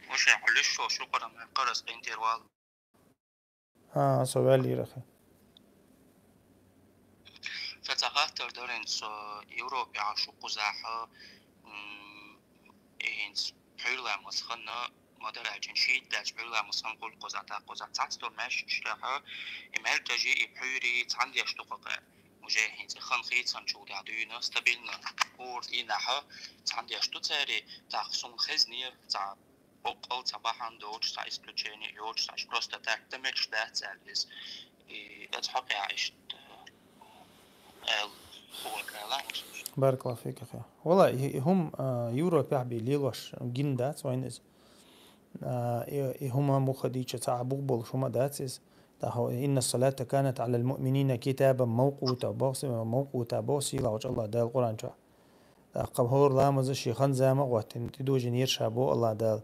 Муша, хьо лиш шо шукъар ма карас къинтер вал. А, со ваьллера хи. Ша ца хаттар дарин со Европе Ӏаш ву кхузахь, м, и хӀинца пхьуьйрламас ханна, ма-дарра аьлча, шийтта даьлча пхьуьйрламас ханна гӀуллакх кхузахь, тӀаккха кхузахь цхьацца долу маьждигаш тӀехь, и маьркӀажий, и пхьуьйрий цхьаьна деш ду кху къа. Уже хӀинца хан хийцанчул тӀехь дуьйна стабильно, хӀора дийнахь цхьаьна деш ду цаьрий, тӀаккха суна хезнера цхьа боккъал цхьа бахьана доцуш, цхьа исключение йоцуш, цхьа просто так дан мегаш дац аьлла иза. И оцу хьокъехь иштта, э, аьлла. Баракаллаху фик, ахи. Валла, и, и хӀума, а, Европехь бен лелош гина дац вайна иза. А, и, и хӀума муха дийча цхьа а бух болуш хӀума дац иза. ТӀаккха: «Инна салата канат алал муъминина китабан мавкъута», боху, мавкъута боху сийлахьчу Аллах Дала Къуръан чохь. ТӀаккха хӀора ламаза шен хан зама а гӀоттина, тӀедожийнера ша боху Аллах Дала.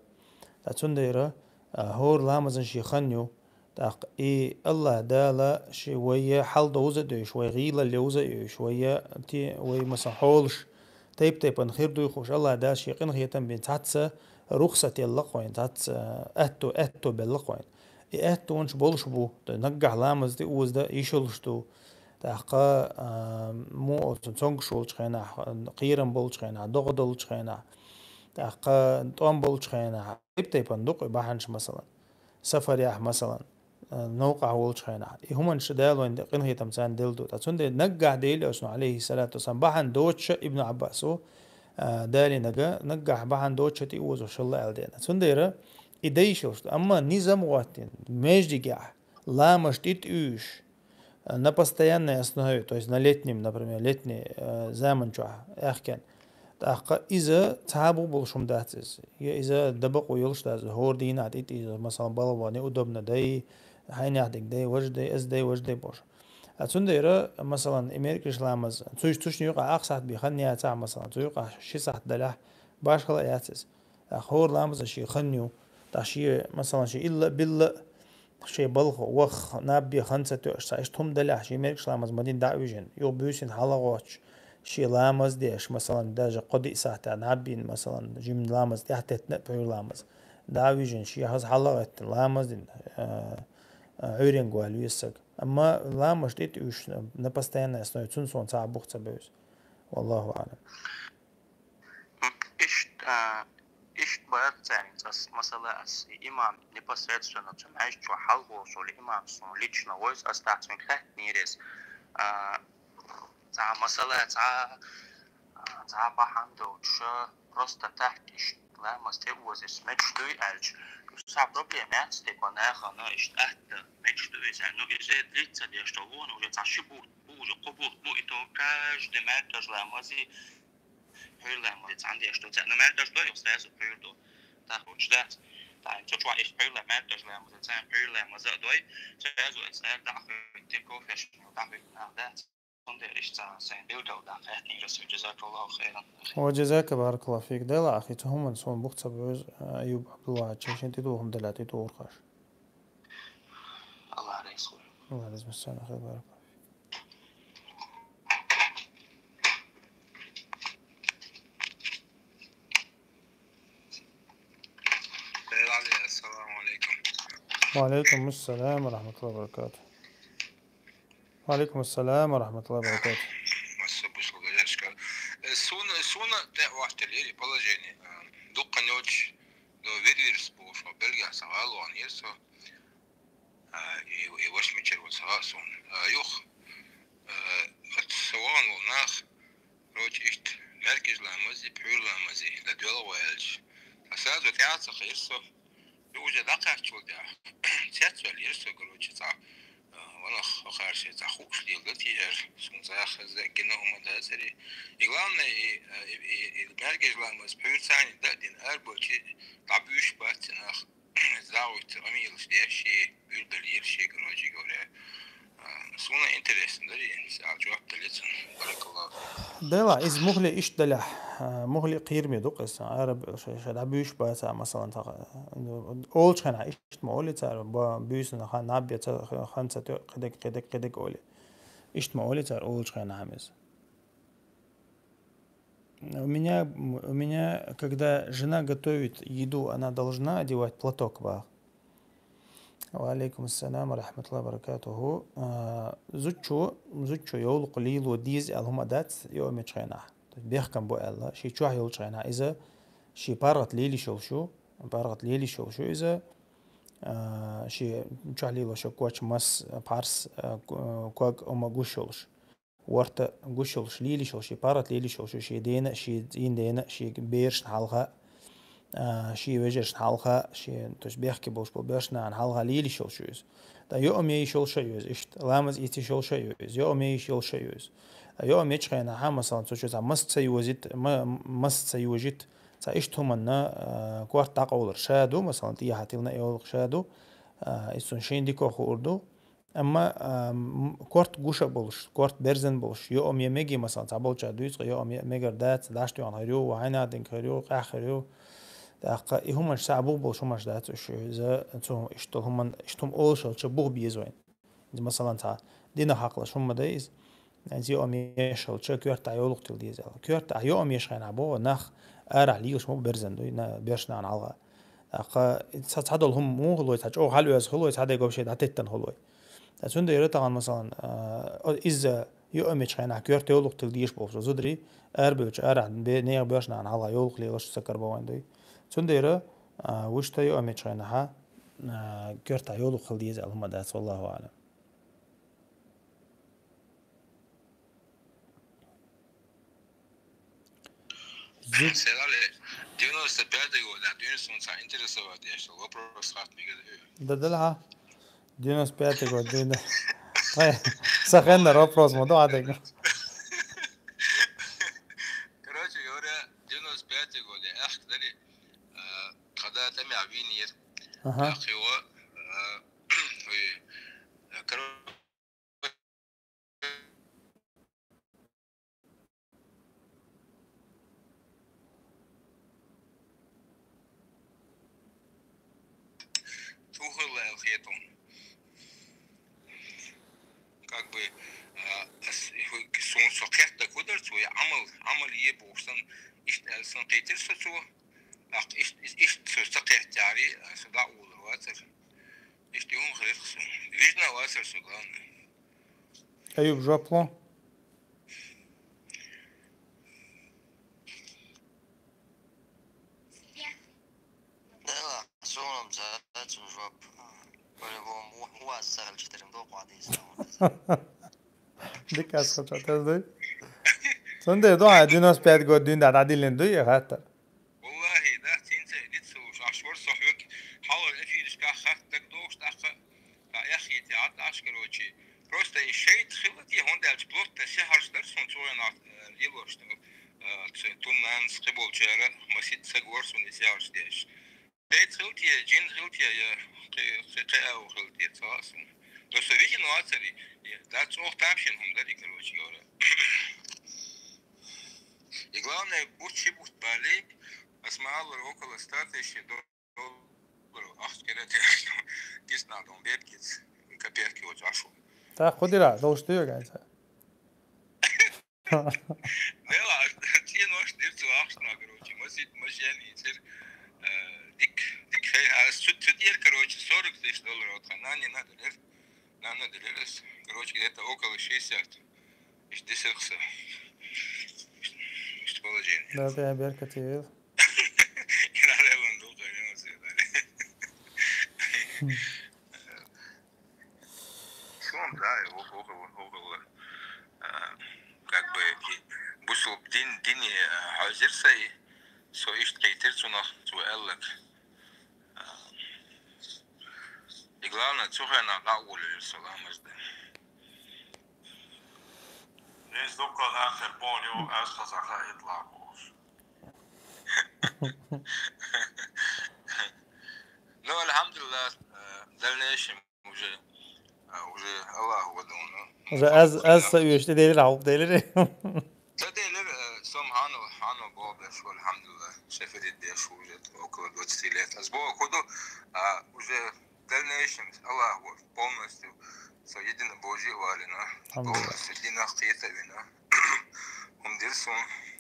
Ткъа цундела, а, хӀора ламазан шен хан ю. ТӀаккха и Аллах Дала ши вайя хьал довза а девзаш, вай гӀийлалла йовза а йовзаш, вайя те, вай, масалан, хьолаш тайп-тайпана хир дуй хууш, Аллах Дала шен къинхетам бина цхьацца рухсат елла-кх вайна, цхьацца аьтто, аьтто белла-кх вайна. И аьттонаш болуш бу, то есть наггахь ламаз тӀе оза дан йиш йолуш ду. ТӀаккха, а, муха оцу цомгуш волчу хенахь, кхерам болчу хенахь, догӀа долчу хенахь, тӀаккха тӀом болчу хенахь, тайп-тайпана ду-кх и бахьанаш, масалан, сафарехь, масалан, а, новкъахь волчу хенахь. И хӀуманаш Дала вайна де-, къинхетам царна делла ду. Ткъа цундела наггахь Делан Элчано, алейхиссалату вассалам, бахьана доцуша, Ибн Аббасо, а, далийнарг, наггахь бахьана доцуша тӀеозош хилла аьлла деана. Цундела и дан йиш йолуш ду. Амма низам гӀоттина, маьждигехь, ламазаш тӀе тӀуьйш, на постоянной основе, то есть на летнем, например, летний, э, заман чохь аьхкенна. ТӀаккха иза цхьа а бух болуш хӀума дац иза. Я иза дабакъо йолуш дац, хӀора дийнахь тӀе тӀе иза, масалан, балхо неудобно дай, хьайнех дерг дай, важа дай, ас дай, важа дай бохуш. А цундела, масалан, и маьркӀажа ламаз, цуьш, цуьшна юкъахь ах сахьт бен хан яцахь, масалан, цу юкъахь ши сахьт далахь, башхала а яц иза. ТӀаккха хӀора ламаза шен хан ю. ТӀаккха шен, масалан, шен илла а, билла а, шен балха ваха, наб бен хан ца тоьуш, цхьа иштта хӀума далахь, шен маьркӀажа ламаз ма дина дӀа а вижина, юха буьйсанна хьалха гӀоттуш, шен ламаз деш, масалан, даже кхо-диъ сахьтехь наб бина, масалан, жимма ламаз тӀаьхьатеттина а, пхьуьйра ламаз, дӀа а вижина, шен хаза хьалха а гӀеттина, ламаз дина, а, а, Ӏуьйренга вала веза саг. Амма ламазаш тӀе тӀуьйш, на постоянной основе, цунна суна цхьа а бух ца бевза. Валлаху аӀлам. Иштта, а, иштта бара цаьрца ас, масала, ас имам непосредственно цу маьждиг чохь хьалха волуш волу имам суна лично вевза, ас тӀаккха цуьнга хаьттинера иза. А, цхьа масала, цхьа, а, цхьа бахьана доцуша, просто так иштта ламаз тӀеоза иза мегаш дуй аьлча, цхьа проблема яц, типа, нахана иштта атта мегаш ду иза. Ну, иза длиться деш долу вон уже цхьа ши бутт бу, уже кхо бутт бу, и то каждый маьркӀажа ламазе Пхьуьйрла ма цхьаьна деш ду. Цхьаьна маьркӀаж дой, сразу пхьуьйр ду. ТӀаккха уьш дац. ТӀаккха цу чохь иштта пхьуьйрла маьркӀаж ламаз, цхьаьна пхьуьйрла ма за дой, сразу эс эр дӀахуьйту, кофеш дӀахуьйту нах дац. Цундела иштта цхьа сайн билггал дӀахаьттинера со, джазакаллаху хайран. Ва джазака баракаллаху фик. Дела, ахи, цу хӀуманна суна бух ца бевза, Аюб Абдуллахьович, шен тӀедугӀу хӀума делахь, тӀедугӀур хаш. Аллах реза хуьлда. Аллах реза хуьлда, баракаллаху фик. Ассаламу алейкум. Ва алейкум ассалам ва рахматуллахи ва баракатух. Ва алейкум ассалам ва рахматуллахи ва баракатух. Масса бусалба яшка. Э, суна, суна тӀе вахталери положение. Э, дукха ночь, но вир-вирс бу, шо белгия са гӀалван ерсо. А, и, и вашмичер вот сагӀа сон. А, юх, а, от саван вол нах, короче, ишт, маьркӀаж ламази, пхьуьр ламази, да дуьла ваьлча. А сразу тӀаьхьа ца хир со. И уже дӀакхаччул тӀаьхьа. Цецвел ир со, короче, цӀа, а, ванах хахарше, цӀа хууш лел да тиер. Сун цӀа хаза гина хӀума да цари. И главное, и, а, и, и, и маьркӀаж ламаз, пхьуьр цани да дин, арбочи, дӀабуьйш бац нах. Завуч амилаш деш ши, уьрдал йир ши, короче говоря. А, суна интересно, да, ин, сал жоп далецун. Баракаллаху фик. Дела, из мухли ишт далехь, а, мухли кхийрме ду къиса, араб ша, ша дӀабуьйш баца, масалан, таха, олчхана ишт ма оли цар, ба, буьйсана хан, наб я ца, хан ца тё, кхидек, кхидек, кхидек оли. Ишт ма оли цар олчхана хӀамез. У меня, у меня, когда жена готовит еду, она должна одевать платок, ба? Ва алейкум ассалам ва рахматуллахи ва баракатуху. А, зудчо, зудчо йовлакх лело деза аьлла хӀума дац, йоӀамечу хенахь. То есть бехкам бу аьлла, ши чохь йолчу хенахь иза, ши паргӀат лелиш йолуш ю, паргӀат лелиш йолуш ю иза, а, ши чохь лелош йолу коч, мас, пхьарс, а, ко-, ког, хӀума гуш йолуш. Ворта гуш йолуш, лелиш йолуш, ши паргӀат лелиш йолуш, ши дена, ши цӀийндена, ши берашна хьалха, а, ши вежаршна хьалха, ши, то есть бехке болуш болу берашна хьалха лелиш йолуш ю иза. Ткъа йоӀам йийш йолуш а ю иза, иштта, ламаз ийциш йолуш а ю иза, йоӀам йийш йолуш а ю иза. Йоам ечхьайна хьа, масалан, цу чу цхьа мас ца йозит, ма-, мас ца йожит, цхьа иштта хӀуманна, а, корта дӀакъовлар ша ду, масалан, тӀехьа тилна йолух ша ду, а, иза цунна шайн дика хуур ду. Амма, а, м-, корта гуша болуш, корта берзан болуш, йоам я меги, масалан, цхьаболча дуьйцу, йоам я мегар дац, даш тӀехьа хир ю, ва хьайна динг хир ю, къаьхьа хир ю. ТӀаккха и хӀуманаш цхьа бух болуш хӀуманаш дац уьш, иза цу иштта хӀуман, иштта хӀума олуш хилча бух беза вайн. Иза, масалан, цхьа дина хьакъалаш хӀума ма дай иза. Иза йоам еш хилча, коьрта йолух тила деза аьлла. Коьрта йоам еш хьайна бо, нах арахь лелаш ма бу берзан дуй, на, берш нахана хьалха. ТӀаккха ца-, цхьадолу хӀума муха хилой, цхьа чӀогӀа хьалавеза хилой, цхьа дегӀ вообще дӀатеттан хилой. Ткъа цундела тахана, масалан, а, о, иза йоам ечхьайна коьрта йолух тила дезаш болчу зударий, арабевлча арахь бе-, нехан берш нахана хьалха йолух лелаш сакар бан вайн дуй. Цундела, а, вуьшта йоам ечхьайна хьа, а, коьрта йолух хила деза аьлла хӀума дац, валлаху аӀлам. Зу- Селали, девяносто пятый год, а девяносто интересовать, я что, вопрос хат мега. Да, да, да. Девяносто пятый год, девяносто. Ой, сахенна вопрос ма ду адыг. Короче говоря, девяносто пятый год, я ах, дали, а, когда там я винир, Ага. Ах, его, а, ой, а, короче, Тухула эл хетун. Как бы, а, ас-, ху-, сун со кхетта кудар цу, я амал, амал е бохсан, ишт эл сан кхетир со цу, ах, ишт, ишт, ишт со ца кхеттяри, а, со да улар вацар. Ишт юн хрих сун. Вижна вацар со, главное. Аюб жоп ло? Да, суном за, за жоп. По-любому, у, у вас сахал четырем до квадис. Дикас хата тез дай. Сонде до, а, девяносто пять год дюнда, да, дилен дуй, хата. Валлахи, да, цинца лицо уж, аш вар сохвек, хала эфиришка хат так догш, так, та яхи, те ат аш, короче. Просто и шейт хилат, и хонда ач плотно се харш дар, сон цоя на, э, лило, что, э, ц-, туннан скибол чара, масит сагвар сон и се харш деш. Шейт хилат, и джин хилат, и, э, кхе, кхе, кхе ау хилат, и цаласын. То, что виден, ну, ацари, и, да, цох тамшин хум дари, короче говоря. И главное, будь чи будь бали, асмааллар около ста тысяч долларов ахча кирет, кис надо, он бепкиц, копейки вот ашу. Так, худира, долш ты, оказывается. Нела, те нож дир цу ахш на, короче, масит, машен, и цир, э, дик, дик хей, а сут, сут ер, короче, сорок тысяч долларов, вот, хана не надо, лер, надо, лер, короче, где-то около шестьдесят. Ишт дисирхса. Ишт, ишт положение. Да, да, беркат ел. Ирале вон долго, я вас дали. Шум, да, и около, около, а, как бы, и бусул дин, дин, а, хазир сай, со ишт кайтир цунах, цу эллак. И главное, цухена къаулу саламазда. Здесь только нахер понял, аж хазаха итлакуш. Ну, альхамдулиллах, э, в дальнейшем уже, э, уже Аллах водуна. Уже аз, аз союште делир, алып делир. Цаделер, э, сом хано, хано бо беш, альхамдулиллах, шеферит беш уже около двадцати лет. Аз бо ходу, а, уже в дальнейшем, Аллах вот, полностью со единобожие валина, Алхамдулиллах. Полностью динах киета вина. Он дирсун,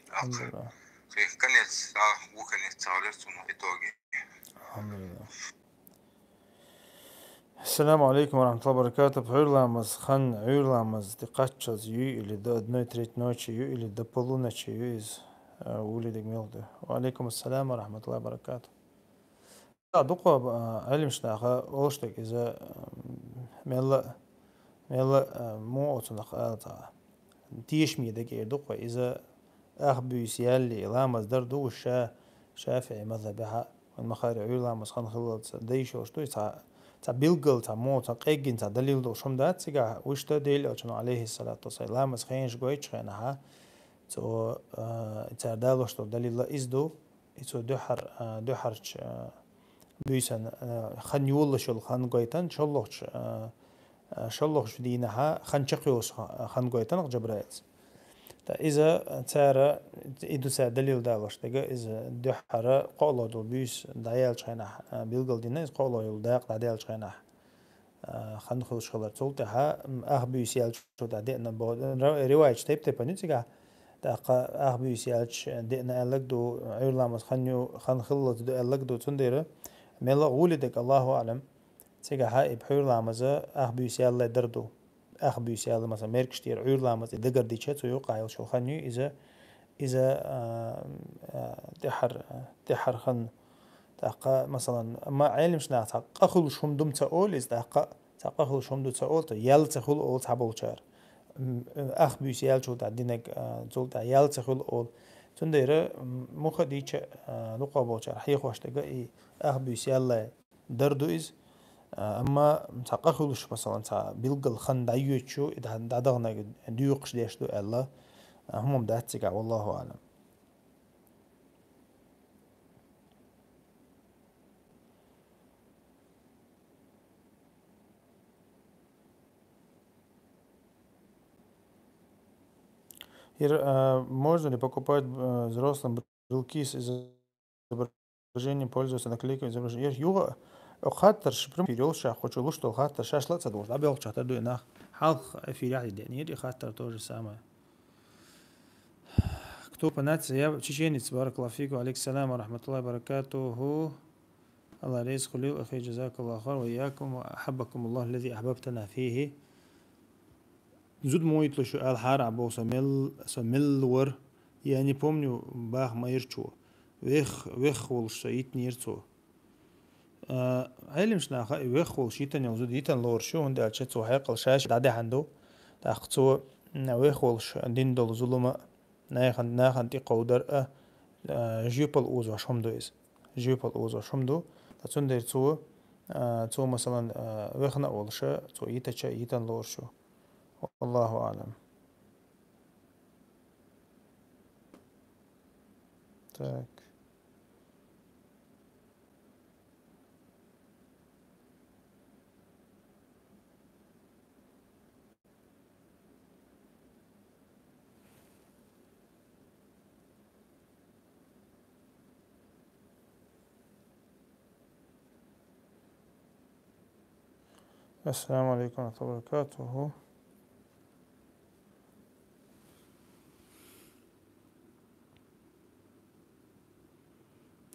ах, Алхамдулиллах. Конец, а, у конец, а, в итоге. Алхамдулиллах. Ассаламу алейкум ва рахматуллахи ва баракатух. Гьуьрламаз, хан гьуьрламаз, тӀекхаччалц юй или до одной треть ночи юй или до полуночи юй из, а, улидик мелда. Ва алейкум ассалам ва рахматуллахи ва баракатух. Да, дукха, а, гӀелимаш наха олуш дерг иза, м, мелла, мелла, а, муха оцунах ала ца. Тешаме дерг эр дукха иза ах буьйса ялли, ламаз дар ду уж ша, ШафиӀи мазхабехьа. Вайн махари гӀуьйр ламаз хан хиллалца дайшалаш дуй, цхьа цхьа билггал, цхьа мо, цхьа къеггина, цхьа далил долуш хӀума дац цигахь, вуьшта Делан Элчано, алейхиссалату вассалам, ламаз хенаш гойтуш хенахьа, цо, а, цара далош долу далилла иза ду, и цо дуьххьар-, а, дуьххьарчу, а, буьйсан, а, хан йолалуш йолу хан гойтан, шолгӀачу, а, а, шолгӀачу дийнахьа хан чекхйолуш ха-, хан гойтанах Джабраилца. Ткъа иза цара, и ду цара далил далош дерг, иза дуьххьара кхоалгӀа долу буьйса дӀаяьллачу хенахь, а, билгал дина, иза кхоалгӀа йолу дакъа дӀадаьллачу хенахь, а, хан хуьлуш хилар. Цул тӀаьхьа, м, ах буьйса яьлча тӀехь деана боху, ра-, риваяташ тайп-тайпана ю цигахь. ТӀаккха ах буьйса яьлча деана аьлларг ду, Ӏуьйра ламаз хан ю, хан хиллалц ду аьлларг ду, цундела мелла а гӀоле дерг, Аллаху аӀлам, цигахьа и пхьуьйра ламаза ах буьйса яьллай дар ду. Ах буьйса яьлла, масала, мергаш тӀера Ӏуьйра ламаз и дагардича, цу юкъахь йолуш йолу хан ю, иза, иза, а, а, тӀаьхьар, тӀаьхьар хан. ТӀаккха, масалан, амма Ӏеламчу наха цхьа къа хуьлуш хӀума ду ца олу иза, тӀаккха цхьа къа хуьлуш хӀума ду ца олу, ял ца хуьлу олу цхьаболчара. М, ах буьйса яьллачул тӀаьхьа динарг, а, цул тӀаьхьа ял ца хуьлу олу. Цундела, м, муха дийча, а, дукхахболчара хьехош дерг и ах буьйса яьллай дар ду иза. А, амма цхьа къа хуьлуш, масалан, цхьа билггал хан дӀайоьдучу, и дӀа-, дӀадаханарг доькъуш деш ду аьлла, а, хӀума дац цигахь, валлаху аӀлам. Ира, а, можно ли покупать, э, взрослым брелки с изображением, пользоваться наклейками изображения? Ира, юха, э, хаттарш, прям эфир йолуш, ша кхочу луш долу хаттарш, шаьш ла а ца долуш, дӀабоьлхучохь тардо и нах. Хьалха эфирехь деанера и хаттар то же самое. Кто по нации? Я чеченец, баракаллаху фикум, алейкум салам ва рахматуллахи ва баракатуху. Аллах реза хуьлда, ахи, джазакаллаху хайр, ва ийякум, ва ахаббакумуллаху аллази ахбабтана фихи. Зуда муьйтла шу аьлла хьара а боху, со мел, со мел вара, я не помню, баха ма йира цо. Вех, вех волуш со йитинера цо. А, Ӏеламчу наха и вех волуш йитина йолу зуда йитина лоруш ю, хӀунда аьлча цо хьекъал шаьш дӀадаьхьна ду. ТӀаккха цо, м, вех волуш дина долу зулам а, нахана, нахана тӀекховдар а, а, жоьпалла озош хӀума ду иза. Жоьпалла озош хӀума ду. Ткъа цундела цо, а, цо, масалан, а, вехна а волуша, цо йитача йитина лоруш ю. Валлаху аӀлам. Так. Ассаламу алейкум ва рахматуллахи ва баракатуху.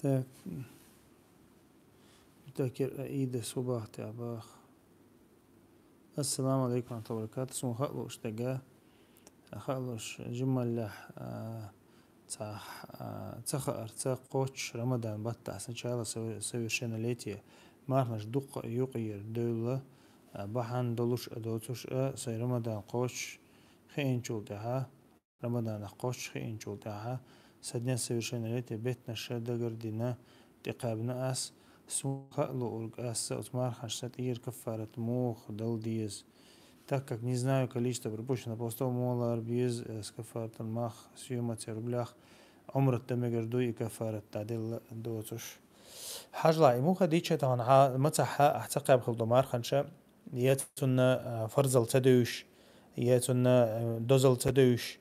Так. Такир Аида Субах тӀе бах. Ассаламу алейкум ва рахматуллахи ва баракатух. Суна хаалуш дага, хаалуш жималлехь, а, ца, а, ца хаарца кхоччуш Рамадан баттахь сначала сове-, совершеннолетие марханаш дуккха а юкъера девлла, а, бахьана долуш а доцуш а, сайн Рамадан кхоччуш хиъначул тӀаьхьа, Рамаданах кхоччуш хиъначул тӀаьхьа, со дня совершеннолетия беттанаш дагардина, тӀекхаьбна ас, суна хаалуург ас оцу марханашца тӀера каффарат муха дала деза. Так как не знаю количество пропущенных постов, муха лара беза, э, с каффаратан мах, съёма церублях, Ӏумрат дан мегар дуй и каффарат дӀаделла доцуш. Хьажал, и муха дийча тахана хьа-, мацахь хьа-, ахь ца кхаьбхила до марханша, я цунна, а, фарзал ца девзаш, я цунна, а, дозал ца девзаш.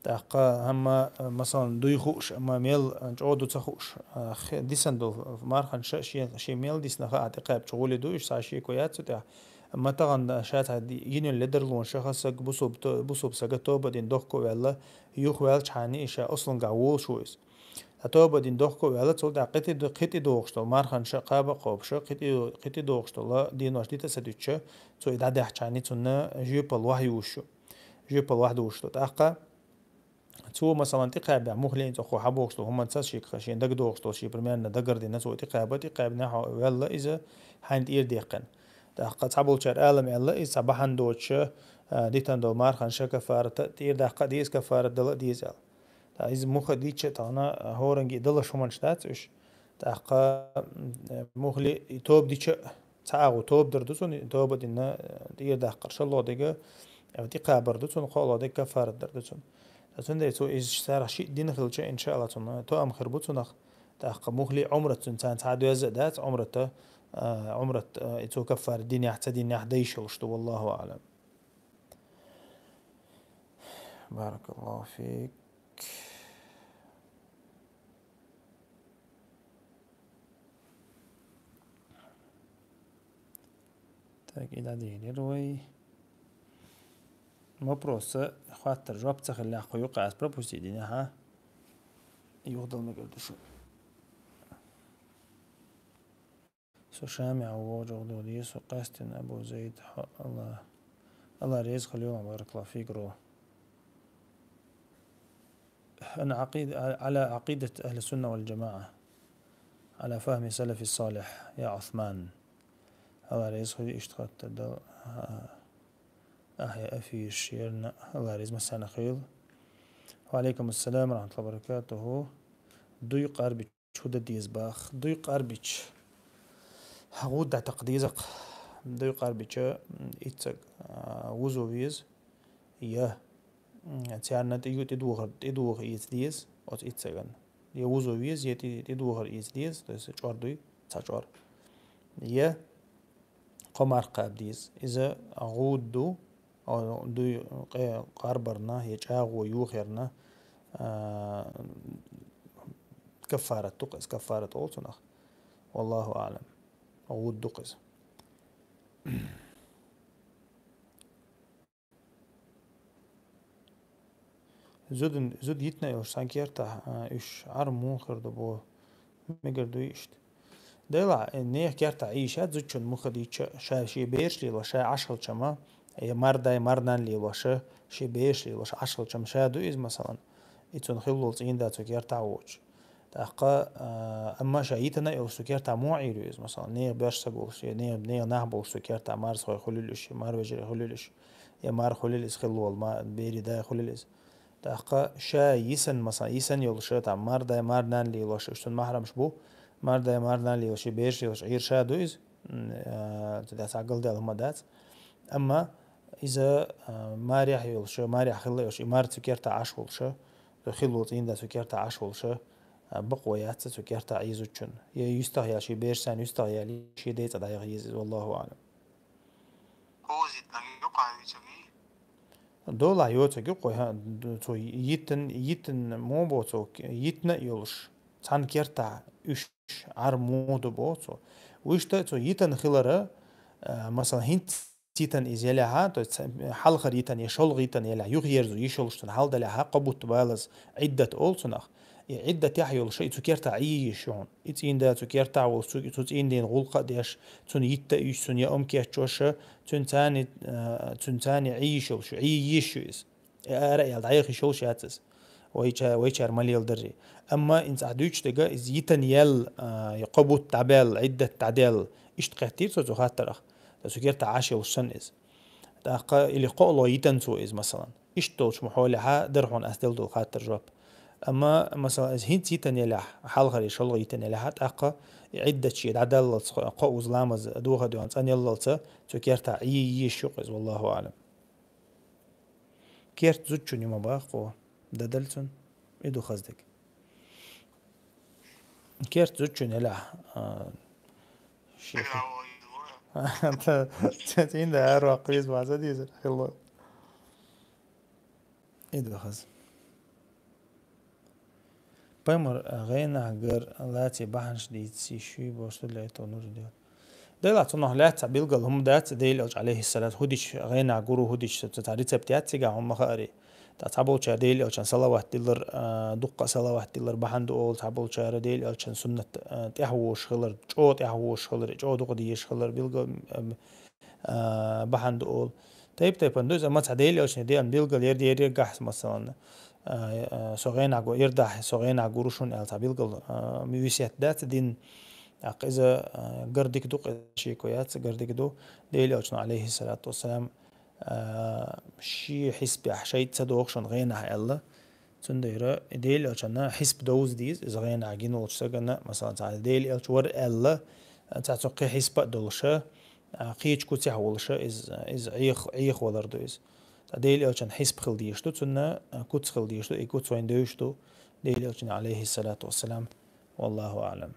ТӀаккха хӀамма, а, масалан, дуй хууш, амма мел, а, чӀогӀа ду ца хууш, а, хи-, дисан долу марханша шен, шен мел дисна хаа тӀекхаьбча гӀоли ду, уьш цхьа шеко яц цу тӀехь. Амма тахана ша цхьа ди-, йина йолу ледарлонаш ша ха саг бусулба то-, бусулба сага тоба дина дохко а ваьлла, юха ваьлчхьана и ша ослангахь волуш ву иза. Ткъа тоба дина дохко а ваьлла, цул тӀаьхьа кхин тӀе-, кхин тӀе догӀуш долу марханша кхаба а кхобуша, кхин тӀе-, кхин тӀе догӀуш долу денош дита а ца дуьтуша, цо и дӀадаьхьчхьана цунна жоьпалла вахь ювуш ю. Жоьпалла вахь дугӀуш ду. ТӀаккха цо, масалан, тӀекхаьбехь, мухлин цӀохо хьабохуш долу хӀуманца шеко, шен дагадогӀуш долу, шен примерно дагардина, цо тӀекхаьба, тӀекхаьбина хьо ваьлла иза хьайна тӀера деккхина. ТӀаккха цхьаболчара алам аьлла, иза цхьа бахьана доцуша, а, дитина долу марханша каффарата тӀера даккха а деза, каффарат дала а деза аьлла. Ткъа иза муха дийча а тахана, а, хӀоранге далаш хӀуманаш дац уьш. ТӀаккха, м, мухли и тоба дича а, Цхьа агӀо тоба дар ду цунна, тоба дина, э, тӀера даккхар шоллагӀа дега, э, тӀакхабар ду цунна, кхоалагӀа дега каффарат дар ду цунна. Ца цундела цо из царах шиъ дина хилча, иншааллахӀ, цунна тоам хир бу цунах. ТӀаккха мухли Ӏумрат цунна царна цхьа доьзза а дац, Ӏумрата, э, Ӏумрат, э, и цо каффарат динехь, ца динехь дайшалуш ду, валлаху аӀлам. Баракаллаху фик. Так, и дӀадийрира вай. Вопроса хаттар жоп ца хилла, кху юкъа ас пропустить дина, хьа? Юха дала мегар ду шу. Со Шаме вогӀу чӀогӀа догӀу деза, со къаьстина Абу Зайд, хьо Алла, Алла реза хила йолахь, баракаллаху фик, ро. عن عقيد-، على عقيدة أهل السنة والجماعة، على فهم سلف الصالح، يا عثمان. Алла реза хила, иштта хаттар дала, а, ахьа афиш ерна, Алла реза массарна хила. وعليكم السلام ورحمة الله وبركاته. Дуй къарбич хӀу дан деза бах? Дуй къарбича гӀудда дӀатакха деза-кх. Дуй къарбича, м, иццаг, а, вузо веза, я, м, царна тӀе-, тӀедухар, тӀедуха эца деза оцу иццаган. Я вузо веза, я тӀе-, тӀедухар эца деза, то есть чӀор дуй, цхьа чӀор. Я кхо марха кхаба деза. Иза гӀудда ду, а, дуй къе-, къарбарна я чӀагӀо юхарна, а, каффарат ду-кх иза, каффарат олу цунах. Валлаху аӀлам. ГӀудда ду-кх иза. Зудин, зуда йитина йолуш цхьана кертахь, а, уьш Ӏар муха хир ду боху, мегар дуй иштта? Делахь, э, нехан кертахь Ӏийша зудчун муха дийча, ша шен бераш лелош, ша Ӏаш хилчама, я мардай, марнан лелоша, шен бераш лелош Ӏаш хилчама ша ду иза, масалан, и цунна хиллал цӀийнда цу кертахь воцуш. ТӀаккха, а, амма ша йитина а йолуш цу кертахь муха Ӏийр ю иза, масалан, нехан боьрша стаг волуш, я нехан, нехан нах болуш цу кертахь марзхой хуьлийла уьш, я марвежарий хуьлийла уьш, я мар хуьлийла иза хиллал, ма-, берий да хуьлийла иза. ТӀаккха ша йисина, масалан, йисина йолуш, там, мардай, марнан лелош, уьш цунна махьрамаш бу, мардай, марнан лелош, я бераш лелош Ӏийр ша ду иза, м, а, цу тӀехь цхьа галдаьлла хӀума дац. Амма иза, а, марехь йолуш, марехь хилла йолуш, и мар цу кертахь Ӏаш волуш, цу хиллал цӀийнда цу кертахь Ӏаш волуш, а, бакъо яц цу кертахь Ӏийр зудчун. Я юьстах ял, шен бераш санна юьстах ял, шен ден цӀа дӀаяха еза иза, валлаху аӀлам. Озитнаг юкъа вуьйцугий? Долахь йоцург ю кхо, хьа, д-, цо йитин, йитин мо бо цо, йитина а йолуш, цхьана кертахь уьш Ӏар муха ду бо цо. Вуьшта цо йитан хилара, а, масалан, хӀинца йитан иза елехьа, то есть хьалхара йитан я шолгӀа йитан елехь, юхаерзо йиш йолуш цунна хьал далехьа, кхо бутт балаза Ӏиддат олу цунах. И Ӏиддатехь йолуш, и цу кертахь Ӏиййиш ю хьуна. И цӀийнда цу кертахь волуш, цу, цу цӀийнден гӀуллакх а деш, цунна йитта а уьш, цунна яа а кечъеш, цуьнан царни, а, цуьнан царни Ӏиййиш йолуш ю, Ӏиййиш ю иза. И ара а яьлла, дӀаяха йиш йолуш яц иза. Вайча-, вайчара ма леладарий. Амма инца ахь дуьйцуш дерг, иза йитан яьлла, а, я кхо бутт дӀабаьлла, Ӏиддат дӀадаьлла, иштта кхеттийра цо цу хаттарах. Ткъа цу кертахь Ӏаш йолуш санна иза. ТӀаккха или кхоалгӀа йитан цо иза, масалан. Иштта долчу ма хьолехьа дара хьуна ас делла долу хаттар жоп. Амма, масалан, иза хӀинца йитан елехь, хьалхара я шолгӀа йитан елехьа, тӀаккха и Ӏиддат шен дӀадаллалц, кхо, кхо уза ламаз духа а доьгӀна цӀанъяллалца, цу кертахь Ӏиййиш ю-кх иза, валлаху аӀлам. Керт зудчун ю ма бах кхо, дадал цунна, и ду хаза дерг. Керт зудчун елахь, а, ши-, Та-, ца-, цӀийнда араваккха веза ма ца деза, хилла. И ду хаза. Пайхамар гӀенах гар лаций бахьанаш дийца йиш юй бохуш ду, для этого нужно делать. Делахь цунах лаьцна цхьа билггал хӀума дац, Делан Элча, алейхиссалат, хӀу дича гӀенах гур ву, хӀу дича, ца-, цхьа рецепт яц цигахь хӀума ма хаари. Ткъа цхьаболчара Делан Элчан салават дилар, а, дуккха а салават дилар бахьана ду олу, цхьаболчара Делан Элчан суннат, а, тӀаьхьавозуш хилар, чӀогӀа тӀаьхьавозуш хилар, чӀогӀа дукха дезаш хилар билггал, а, а, бахьана ду олу. Тайп-тайпана ду иза, амма цхьа Делан Элчане деана билггал яр-, яр-, яргахь, масалан, а, а, со гӀенах гу-, ярдахь, со гӀенах гур ву шуна аьлла, цхьа билггал, а, весет дац дин. ТӀаккха иза, а, гар дика ду, кхин шеко яц, гар дика ду. Делан Элчано, алейхиссалату вассалам, а, шен хьисапехь шайтӀа ца доху шуна гӀенах аьлла. Цундела и Делан Элчанна хьисап довза деза, иза гӀенах гина волчу стагана, масалан, цхьа Делан Элча вара аьлла, цхьа цо кхин хьисап а долуша, а, кхечу куцехь волуша, иза, иза Ӏех-, Ӏехавалар ду иза. Ткъа Делан Элчан хьисап хила дезаш ду, цунна, а, куц хила дезаш ду, и куц вайна девзаш ду Делан Элчан, алейхиссалату вассалам. Валлаху аълам.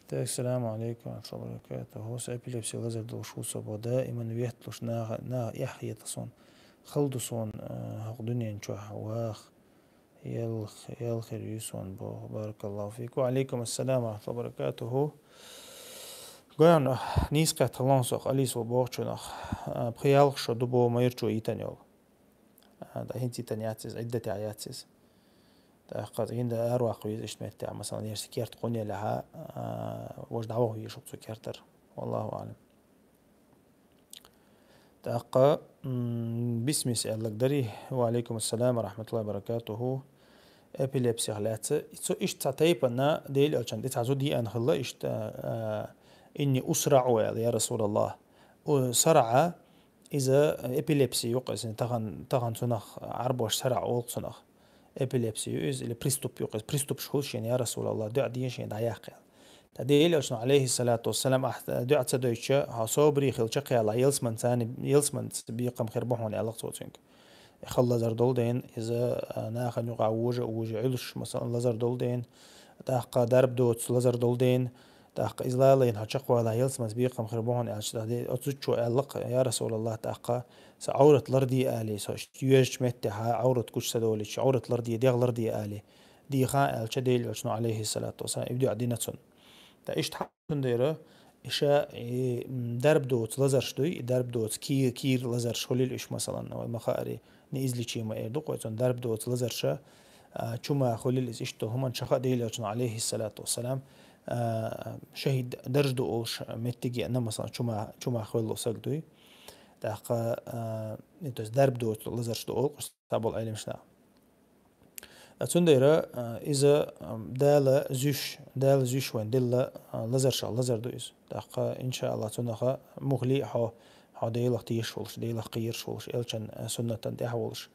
Так, саламу алейкум ва рахматуллахи ва баракатуху. Со эпилепси лазар долуш ву со бо, даиман ветталуш наха, наха эхь хетал суна. Хала ду суна, а, хӀокху дуьнен чохь ваха. Ял, ял хир ю суна боху. Баракаллаху фик. Ва алейкум ассалам ва рахматуллахи ва баракатуху. Гойна, нийса кхетта лон со, Алис ву бохучунах. А, пхи-ялх шо ду боху майрачо йитан йолу. А, да, хӀинца йитан яц иза, Ӏиддатехь яц иза. ТӀаккха гинда араваккха веза иштта меттехь, масалан, ерси керта кхунелехьа, а, важа дӀаваха веза цу кертара. Валлаху аълам. ТӀаккха, м, бисмис аьлларг дарий. Ва алейкум ассалам ва рахматуллахи ва баракатуху. Эпилепсих лаьцна. Цу иштта цхьа тайпана Делан Элчан тӀе цхьа зуда йиъна хилла, иштта, а, инни усраӀу аьлла, я Расулаллах. У, сараӀа, иза эпилепси ю-кх иза, тахана, тахана цунах Ӏарбоша сараӀа олу цунах. Эпилепси ю иза, или приступ ю-кх иза, приступаш хуьлу шена, я Расулаллах, дуӀа де шена, дӀаяккха аьлла. Ткъа Делан Элчано, алейхиссалату вассалам, ахь дуьӀа ца дойтуш, хьо собаре хила чекхъяла, ялсаманца, ялсаманца бекхам хир бу хьуна, аьлла-кх цо цуьнга. Хала лазар долу ден, иза, а, нахана юкъахь вожа а вожа Ӏуьллуш, масалан, лазар долу ден, тӀаккха дарба доцу лазар долу ден, тӀаккха иза лалайна хьо чекхвала, ялсаманца бекхам хир бу хьуна, аьлча, тӀаккха де-, оцу зудчо аьлла-кх, я Расулаллах, тӀаккха сан Ӏоврат ларде алий, со йоьжучу меттехьа Ӏоврат гучу ца долуьйтуш, Ӏоврат ларде, дегӀ ларде алий. Дийха аьлча, Делан Элчано, алейхиссалату вассалам, и дуьӀа дина цунна. Ткъа иштта хьан цундела, и ша, и, м, дарба доцу лазарш дуй, и дарба доцу ки-, кийра лазарш хуьлийла уьш, масалан, вай ма-хаъара, неизлечимо эр ду-кх вай цунна, дарба доцу лазарша, а, чу ма хуьлийла иза, иштта хӀуманаш ша хаьа Делан Элчано, алейхиссалату вассалам, а, шахӀид дарж ду олуш меттиг еана, масалан, чу ма, чу ма хуьллу саг дуй. ТӀаккха, а, и, то есть дарба доцу лазарш ду олу-кх уьш цхьаболу Ӏеламаш наха. Цундела, а, иза, а, Дала зуьйш, Дала зуьйш вайн делла, а, лазаршах лазар ду иза. ТӀаккха, иншааллах, цунах мухли а хьо, хьо Делах тешаш волуш, Делах кхераш волуш, Элчан, а, суннатан тӀехь волуш.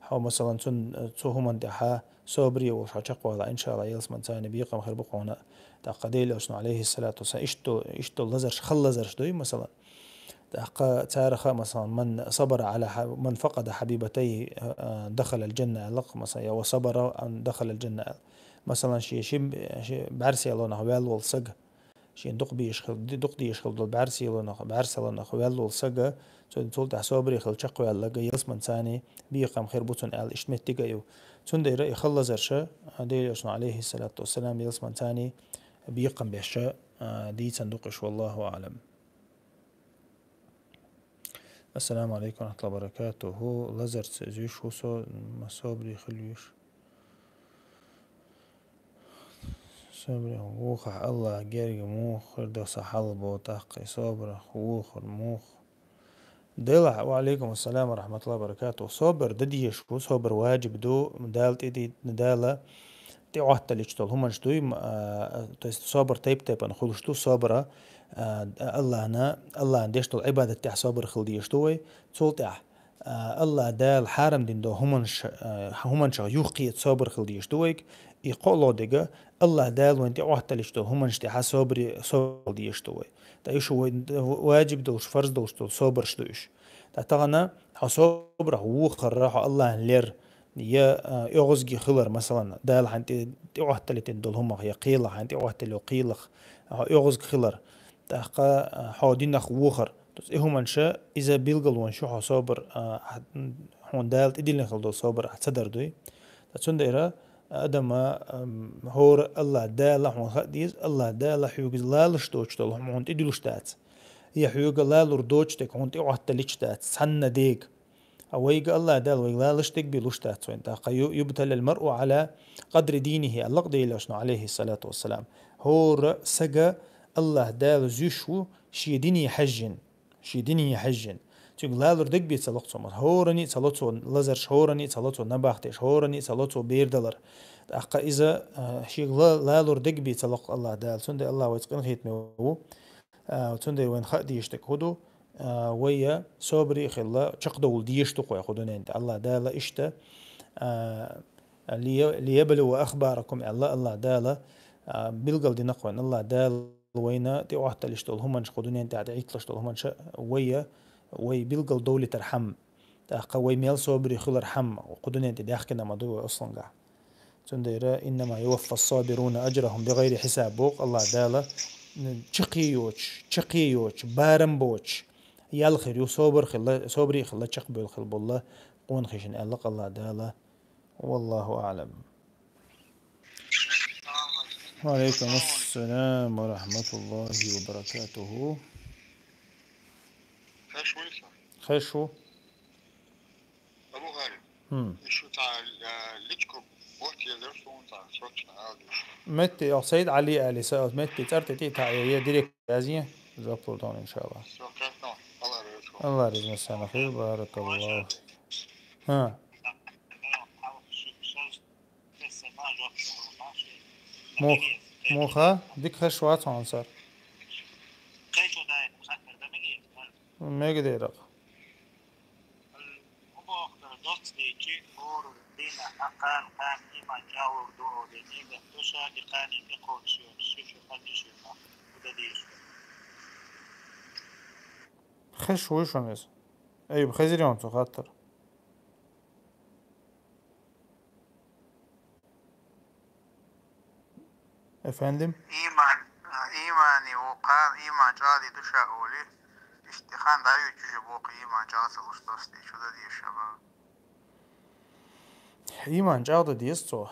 Хьо, масалан, цун, а, цу хӀуманна тӀехьа собаре волуш хьо чекхвала, иншааллах, ялсаманца бекхам хир бу хьуна. ТӀаккха Делан Элчано, алейхиссалату вассалам, иштта, иштта лазарш, хала лазарш дуй, масалан. ТӀаккха царах, масалан, ман сабара Ӏала хьа-, ман факъада хьабибатайхи, а, дахалал жанна аьлла-кх, масалан, я ва сабара ан дахалал жанна аьлла. Масалан, шен, шен, шен бӀаьрселонах ваьлла волу саг, шен дукха дезаш хила, дукха дезаш хила долу бӀаьрселонах, бӀаьрселонах ваьлла волу саг, цуьнан цул тӀаьхьа собаре хила чекхваьлларг, ялсаманца бекхам хир бу цунна аьлла, иштта меттиг а ю. Цундела и хала лазарша, а, Делан Элчано, алейхиссалату вассалам, ялсаманца бекхам беш, а, дийцина ду-кх уьш, валлаху аълам. Ассаламу алейкум ва рахматуллахи ва баракатуху. Лазарца зуьйш ву со, ма собаре хила везаш. Собаре вухахь Аллах герга муха хир ду сан хьал бо, тӀаккха и собарах вухар муха. Делахь, ва алейкум ассалам ва рахматуллахи ва баракатуху. Собар дан дезаш ву, собар ваджиб ду, Дала тӀе ди-, Дала тӀеӀотталуьйтуш долу хӀуманаш дуй, м, а, то есть собар тайп-тайпана хуьлуш ду, собара, а, Аллахьна, Аллахьна деш долу Ӏибадат тӀехь собар хила дезаш ду вай. Цул тӀаьхьа, а, Аллахь Дала хьарам дина долу хӀуманаш, а, хӀуманашах юххе собар хила дезаш ду вайга. И кхоалгӀа дерг, Аллахь Дала вайна тӀеӀотталуьйтуш долу хӀуманаш тӀехьа собаре, собар хила дезаш ду вай. Ткъа уьш вай ваджиб долуш, фарз долуш долу собарш ду уьш. Ткъа тахана хьо собарах вухарра, хьо Аллахьна лер, я, а, оьгӀазге хилар, масалан, Дала хьайна тӀе, тӀеӀотталуьйтина долу хӀумах, я кхелах, хьайна тӀеӀотталуьйту кхелах, хьо оьгӀазге хилар. ТӀаккха, а, хьо динах вухар. То есть и хӀуманаш, иза билгалонаш ю хьо собар, а, хьуна Дала тӀедиллина хила долу собар ахь ца дар дуй. Ткъа цундела, Адама, ам, хӀора Аллахь Дала хьуна хаа деза, Аллахь Дала хьоьга лалуш доцуш долу хӀума хьуна тӀедуьллуш дац. Я хьоьга лалур доцуш дерг хьуна тӀеӀотталуьйтуш дац, цхьанна дега. А вайга Аллахь Дала вайга лалуш дерг бен луш дац вайна. ТӀаккха ю-, юбталал маръу Ӏала къадри дийнихи, аьлла-кх Делан Элчано, алейхиссалату вассалам. ХӀора сага Аллахь Дала зуьйш ву шен дине хьаьжжина. Шен дине хьаьжжина. Цуьнга лалур дерг бен ца ло-кх цо, ма-, хӀоранна а ца ло цо лазарш, хӀоранна а ца ло цо набахтеш, хӀоранна а ца ло цо бер далар. ТӀаккха иза, а, шега ла-, лалур дерг бен ца ло-кх Аллахь Дала. Цундела Аллахь вайца къинхетаме ву. А, цундела вайна хаа дезаш дерг хӀун ду? А, вай собаре а хилла, чекхдовла дезаш ду-кх вай кху дуьнен тӀе. Аллахь Дала иштта, а, «Лия-, лияблува ахбаракум», аьлла Аллахь Дала, А, билгал дина кхойн Аллах Дала вайна тӀеотталуш долу хӀуманаш, кху дуьнен тӀехь тӀеӀитталуш долу хӀуманаш вайя, вай билгал довлийтар хьама, тӀаккха вай мел собаре хилар хьама, кху дуьнен тӀе даьхкина ма ду вай аслангахь. Цундела: «Иннама юваффас-сабируна ажрахум бигайри хьисаб», – боху Аллах Дала, чаккхе йоцуш, чаккхе йоцуш, барам боцуш, ял хир ю, собар хилла, собаре хилла, чекхбевлла хила болу къонахашна, аьлла Аллах Дала. Валлаху аълам. Ва алейкум ассалам ва рахматуллахи ва баракатуху. Хеш ву? Абу Гьариб. Хм. Ишу та, а, личку бот езар сун та, сочна алдиш. Метти, ох, Саид Али али са, метти цӀар тӀе тӀе та, я, я директ язин, жоп лур дан, иншаллах. Всё, хорошо. Аллах разы. Аллах разы, масана хир, баракаллах. Ха. Муха, дика хеш вац хьуна, сар. Мега дерах. Хеш вуй шуна иза? Эй, хезир йон цу хаттар. Эфендим? Ийман, а, иймани ву кхана, ийман чӀагӀди ду ша олий, иштта хан дӀаюьйтуш боху ийман чӀагӀ ца луш достий, чу дан дезаш аьлла. Ийман чӀагӀ дан деза цо.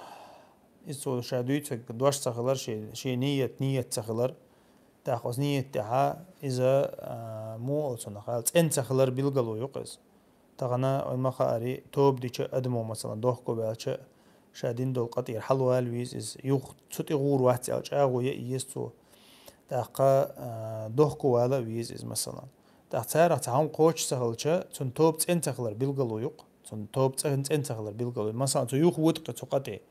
Иза цо ша дуьйцург дош ца хилар, шен, шен ният, ният ца хилар. ТӀаккха оцу ният тӀехь иза, а, муха олу цунах аьлла, цӀена ца хилар билгало ю-кх иза. Тахана вайн ма хаари, тоба дича адамо, масалан, дохко ваьлча, ша дина долу къа тӀера хьалавала веза иза, юха цу тӀе гӀур вац аьлла, чӀагӀо ян еза цо. ТӀаккха, а, дохко вала а веза иза, масалан. ТӀаккха царах цхьа хӀума кхочуш ца хилча, цунна тоба цӀена ца хилар билгало ю-кх. Цунна тоба цӀе-, цӀена ца хилар билгало ю. Масалан, цо юха вуту-кх цу къа тӀе.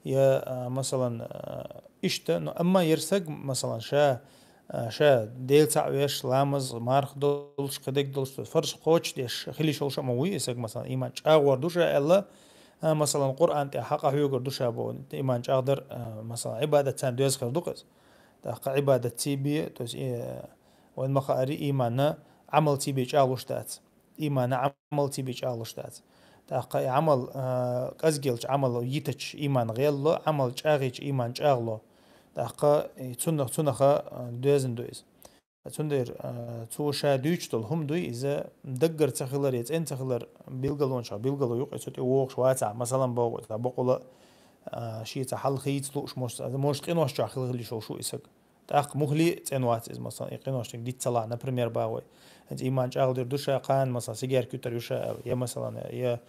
Я, а, масалан, а, иштта, ну, амма яра саг, масалан, ша, а, ша Дела цхьаъ веш, ламаз, марха долуш, кхидерг долуш, фарз кхочушдеш хила йиш йолуш а ма вуй и саг, масалан, ийман чӀагӀор ду ша аьлла, а, масалан, Къуръан тӀехь хьакъ хьоьгур ду ша боху, ийман чӀагӀдар, а, масалан, Ӏибадат царна доьзна хир ду-кх иза. ТӀаккха Ӏибадат ций бен, то есть, э, вайн ма хаари, ийманна Ӏамал ций бен чӀагӀлуш дац. Ийманна Ӏамал ций бен чӀагӀлуш дац. ТӀаккха и Ӏамал, а, кӀезигалчу Ӏамал йитачу ийман гӀелло, Ӏамал чӀагӀйича ийман чӀагӀло. ТӀаккха и цунах, цунаха, а, доьзна ду иза. Цундела, а, цо ша дуьйцуш долу хӀума дуй, иза даггара ца хилар я цӀена ца хилар билгалонашах билгало ю-кх, и цу тӀе вогӀуш вацахь, масалан, боху, цхьа бакъволу, а, шен цхьа хьал хийца лууш, может, может, къинош чохь хила, хила йиш йолуш ву и саг. ТӀаккха мухли цӀена вац иза, масалан, и къинош дика ца лахь, например, боху вай. ХӀинца ийман чӀагӀдийр ду ша, кхана, масалан, сигарка юьтур ю ша аьлла, я, масалан, я,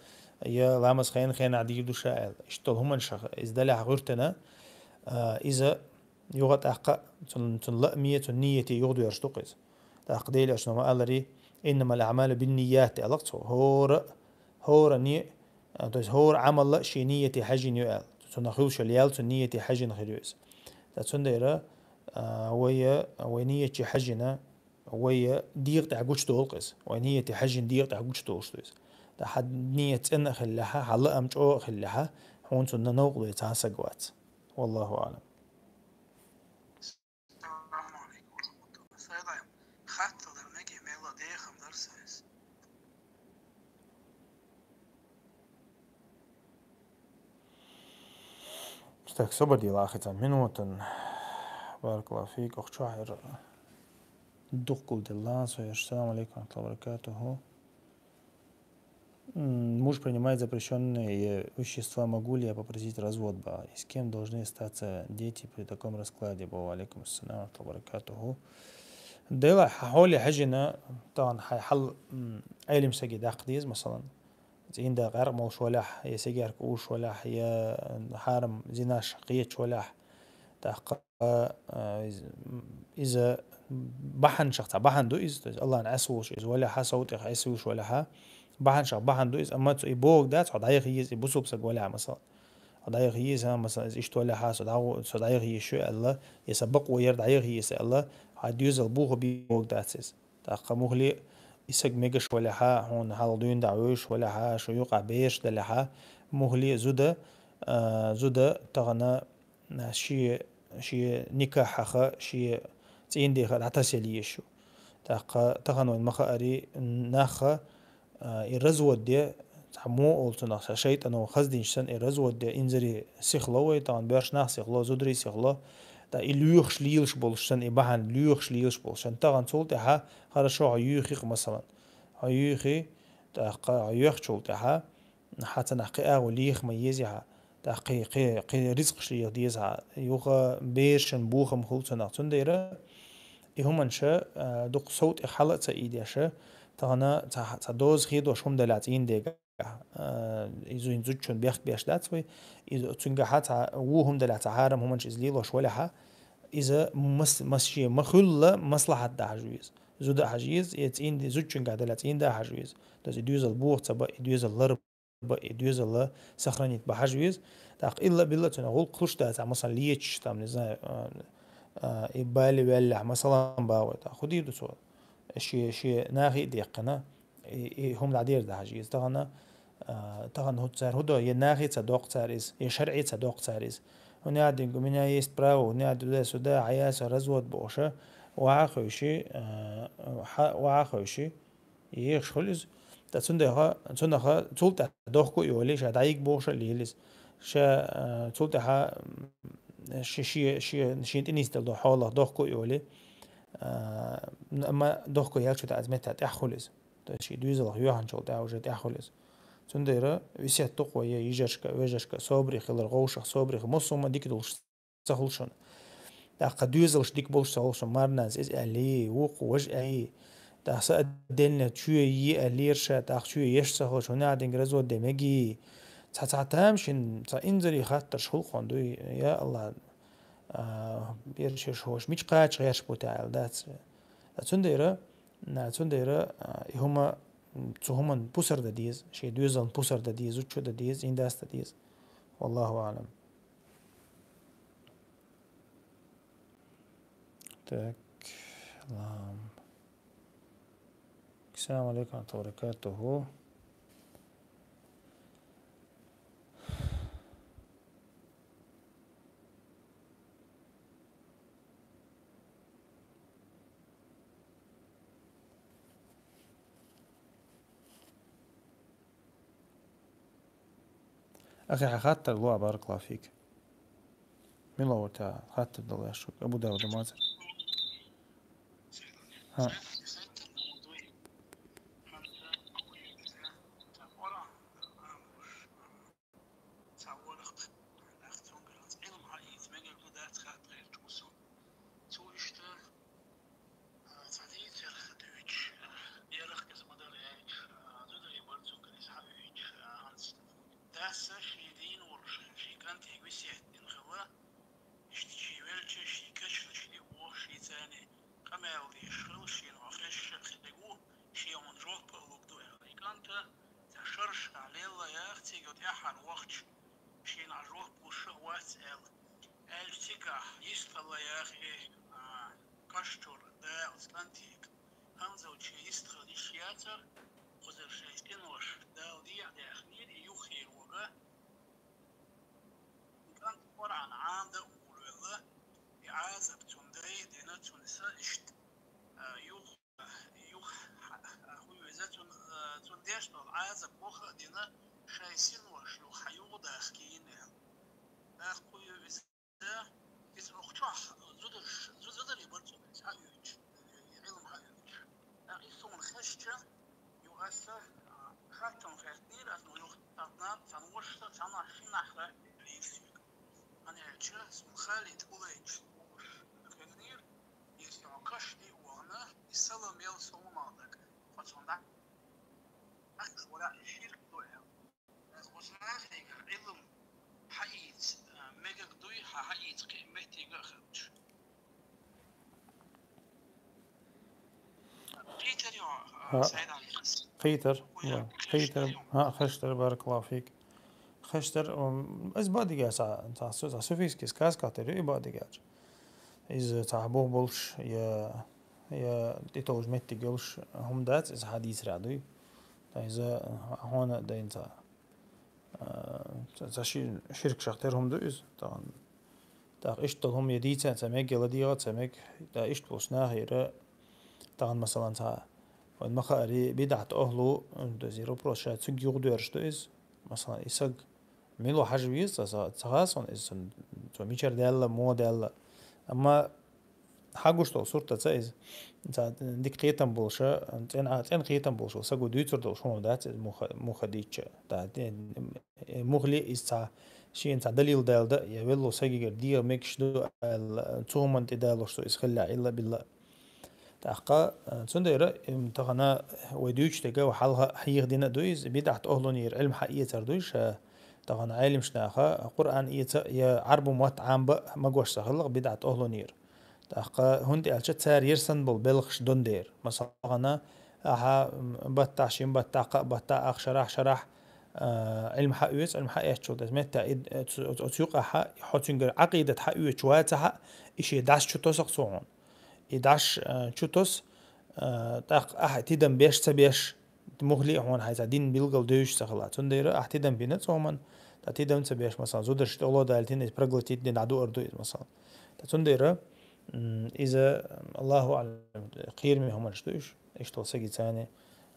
я ламаз хенахь, хенахь дийр ду ша аьлла. Иштта долу хӀуманашах иза далехь гӀуьртина, а, иза юха тӀаккха цун, цун лааме, цун нийяте юхадоьрзуш ду-кх иза. ТӀаккха Делан Элчано ма-аллара: «Иннамал аъмалу бинният», – аьлла-кх цо. ХӀора, хӀора ни-, а, то есть хӀора Ӏамал а шен нийяте хьаьжжина ю аьлла. Цунах хуьлуш йолу ял цун нийяте хьаьжжина хир ю иза. Ткъа цундела, а, вай, вай нийяте хьаьжжина, вай дегӀа тӀехь гучудолу-кх иза. Вай нийяте хьаьжжина дегӀа тӀехь гучудолуш ду иза. Ткъа хьан нийят цӀена а хиллехьа, хьан лаам чӀогӀа а хиллехьа, хьуна цунна новкъарло ян цхьа саг вац. Валлаху аълам. Салам алейкум ва рахматуллах. Сайдайм, хаттал дар меге мелла дехам дар сайс. Так, собар дела ахица минутан. Баракаллаху фик, ох, чохь эр дуккул делла, со еш. Салам алейкум ва рахматуллахи ва баракатуху. М, муж принимает запрещённые вещества, могу ли я попросить развод, ба? И с кем должны остаться дети при таком раскладе, ба? Ва алейкум ассалам ва рахматуллахи ва баракатуху. Дела, хьан хьоле хьаьжжина, тахана хьайн хьал, м, Ӏелим саге даккха деза, масалан, цӀийнда къаьркъа молуш валахь, я сигарка уьйш валахь, я хьарам зинаш кхеташ валахь, тӀаккха а, а, из-, м, иза бахьанашах цхьа бахьана ду иза, то есть Аллахьна Ӏеса волуш иза валахьа, сов тӀех Ӏеса волуш валахьа, бахьанашах бахьана ду иза, амма цо и бохург дац, хьо дӀаяха еза, и бусулба саг валахьа, масалан. Хьо дӀаяха еза, масалан, иза иштта валахьа, со дӀагӀо-, со дӀаяха еза шу аьлла, я сан бакъо яра дӀаяха еза аьлла, хьан доьзал боху бен бохург дац иза. ТӀаккха мухли и саг мегаш валахьа, хьуна хьалха дуьйна дӀа вевзаш валахьа, шу юкъахь бераш далахьа, мухли зуда, а, зуда тахана, а, ши шен никахь хьаха, шен цӀийндеха дӀатасъяла езаш ю. ТӀаккха тахан вайн ма хаари, наха, а, и развод де, цхьа мо олу цунах, ша шайтӀано хаздинчу санна, и развод де, инзаре сихло вай, тахан боьрша нах сихло, зударий сихло, ткъа и лоьхуш лелаш болуш санна, и бахьана лоьхуш лелаш болуш санна, тахан цул тӀаьхьа хорошо хьо юьйхи-кх, масалан. Хьо юьйхи, тӀаккха хьо йоьхчул тӀаьхьа, хьан цанахь кхин агӀо леха ма еза хьан, тӀаккха кхин, кхин, кхин ризкъаш леха деза хьан, юха берашна бохам хуьлу цунах. Цундела и хӀуманаш, а, дукха сов тӀе хьала а ца ийдеш, тахана цхьа, цхьа доза хедош хӀума далахь цӀийндегахь, а, иза зудчун бехк беш дац вай, иза цуьнгахьа цхьа вон хӀума далахь цхьа хьарам хӀуманаш иза лелош валахьа, иза мас-, мас-, шен ма-, хуьлла маслахьат дан хьажа веза. Зуда хьажа еза, я цӀийнда, зудчуьнгахь далахь цӀийнда хьажа веза. То есть и доьзал боху ца ба, и доьзал лар ба, и доьзал сохранить бан хьажа веза. ТӀаккха илла-билла цуьнан гӀуллакх луш дац, а, масалан, леташ, там, не знаю, а, а, и бале ваьллехь, масалан, бахой, тӀаккха хӀун дийр ду цо? Шен, шен нахе а деккхина, и, и хӀума дӀадерза хьажа еза. Тахана, а, тахана хӀу-, цара хӀун до, я нахе ца доккху цара иза, я шарӀе ца доккху цара иза. ХӀунда аьлча, у меня есть право, хӀунда аьлча, туда-сюда, хьаяса, развод бохуша, ваха а хевши, а, хьа-, ваха а хевши, ехаш хуьлу иза. Ткъа цундела, цунах цул тӀаьхьа дохко а йолий, ша дӀайига бохуш а лела иза. Ша, а, цул тӀаьхьа, м, ши-, ши-, ши-, шен тӀе нисделла долу хьолах дохко а йолий, а, м-, амма дохко яьлча тӀе аз меттахь тӀаьхьа хуьлу иза. То есть шен доьзалах йоьхначул тӀаьхьа уже тӀаьхьа хуьлу иза. Цундела весет ду-кх вай, я йижаршка, вежаршка, собаре хилар, вовшах собаре хилар, массо а хӀума дика долуш ца хуьлу шуна. ТӀаккха доьзалш дика болуш ца хуьлу шуна, марнанас иза аьллий, вукху важа аьллий. ТӀаккха са а денна чоь е аьллера ша, тӀаккха чоь еш ца хуьлуш, хӀунда аьлча динга развод де мегий. Цхьа-цхьа тамашийна, цхьа инзаре хаттарш хуьлу-кх хьуна дуй, я АллахӀ, а, бераш хӀорш мича кхача гӀерташ бу те аьлла дац. Ткъа цундела, на, цундела, а, и хӀума, цу хӀуманна пусар дан деза, шен доьзална пусар дан деза, зудчо дан деза, индас дан деза. Валлаху аӀлам. Так, лам. Ассаламу алейкум ва рахматуллахи ва баракатуху. Ахи, хьан хаттар ло, баракаллаху фик. Мила ву та хаттар дала аьшшуг? Абу Давуда мацара. ХӀа. Цо иштта, а, цхьа дийцар дуьйцуш, а, берах иза ма дара аьлча, а, зударий бара цуьнгара иза хьаоьцуш, а, хӀинца. Дас шен дийна волуш, шен кӀанте весет дина хилла, иштта шен велча, шен кешнаш тӀе а вохуш, шен царна къамел деш хилла, шена хьо хезаш а хилла ву, шен хьуна жоп а лур ду аьлла. И кӀанта цхьа шаршкахь лелла яха, цига тӀаьххьара вахча, шена хьан жоп луш а вац аьлла. Аьлча цигахь йистхилла яхий, а, каш чуьра дала цкъантийга. ХӀанзалче йистхила йиш яцара, кхузара шайн синош Дала дехьа даьхнера, и юххера вага. И кӀант Къуръан Ӏамда а волавелла, и Ӏазап цунна дай а дина, цунна са иштта, а, юха Юха, хьан, хьан хӀун веза, цунна, э, цунна деш долу Ӏазап ваха а дина, шайн синош юха хьан юха дахкийна аьлла. ТӀаккха хӀун ю иза? Иза окху чохь зударш, зу-, зударий бара цуьнан иза хьаоьцуш, э, Ӏилма хьаоьцуш. ТӀаккха иза суна хезча, юха аса, а, хаттам хеттера, аса ма юха цхьана, цхьана вашас, цхьана шиннахь хаьттира иза соьга. ХӀана аьлча, суна Халид Кулайч олуш хиллера, иза йоӀ каш тӀе а вахана, и салам яла совнах дага, тхо цунна дӀа-, дӀа-, вара и ширк ду аьлла. Аса оцу нахе Ӏилма хьаийца, а, мегар дуй, хьан хьаийца кхин меттига а хилча. Кхийтар йо, а, ХӀаъ. Сайд Ӏалис. Кхийтар, ва, кхийтар, хӀаъ, хештар, баракаллаху фик. Хештар, м, иза бадига цхьа, цхьа су-, цхьа суфийский сказка тера ю, и бадига. Иза цхьа бух болуш, я, я тӀетовжа меттиг йолуш хӀума дац, иза хьадийцарехь дуй. Ткъа иза хьуна а дайна цхьа, а, цхьа, цхьа ши-, ширкашах тера хӀума ду иза. Тахана ТӀаккха иштта долу хӀума я дийца ца мега, я ладийгӀа ца мега, ткъа иштта болчу нахера, тахана, масалан, цхьа, вайн ма хаари, бидӀат охьлу, м, то есть вопрос ша цуьнга юхадоьрзуш ду иза. Масалан, и саг мила хьажа веза, ца, ца, ца хаа суна иза, цун, цо мичара даьлла, муха даьлла. Амма хьагуш долу суртаца иза, цхьа дика кхетам болуша, цӀена, цӀена кхетам болуш волу саго дуьйцур долуш хӀума дац иза муха, муха дийча. Да, де-, Э, мухли иза цхьа, шена цхьа далил далда, я велло сагигара дегӀа мегаш ду аьлла, цу хӀуманна тӀедалош цо иза хилла, илла билла. ТӀаккха, э, цундела, эм, тахана вай дуьйцуш дерг вай хьалха хьехадина а ду иза, бидӀат охьлунера Ӏилма хьаэцар ду ша, тахана Ӏелимаш наха, Къуръан эца я Ӏарбу мотт Ӏамба а магош ца хиллакх бидӀат охьлунера. ТӀаккха, хӀунда аьлча цара ерсан болу белхаш дон дера. Масалана, ахьа, м, баттахь, шин баттахь, кхаа баттахь, ах шарахь, шарахь, а, Ӏилма хьаоьцу, Ӏилма хьаэцчул деза. Метта и, э, цу, оцу юкъахьа, хьо цуьнгара Ӏакъидат хьаоьцуш вацахьа, и шен дӀаш чу тосакх цо хьуна. И дӀаш, а, чу тос, а, тӀаккха ахьа тидам беш, ца беш, мухли а хьуна хьайца дин билгал девзаш ца хилла. Цундела ахьа тидам бина цу хӀуманна, ткъа тидам ца беш, масалан, зударш тӀе гӀоло далийтина, иза проглотить дина дӀадуар ду иза, масалан. Ткъа цундела, м, иза, Аллаху аълам, кхераме хӀуманаш ду уьш. Иштта сагицани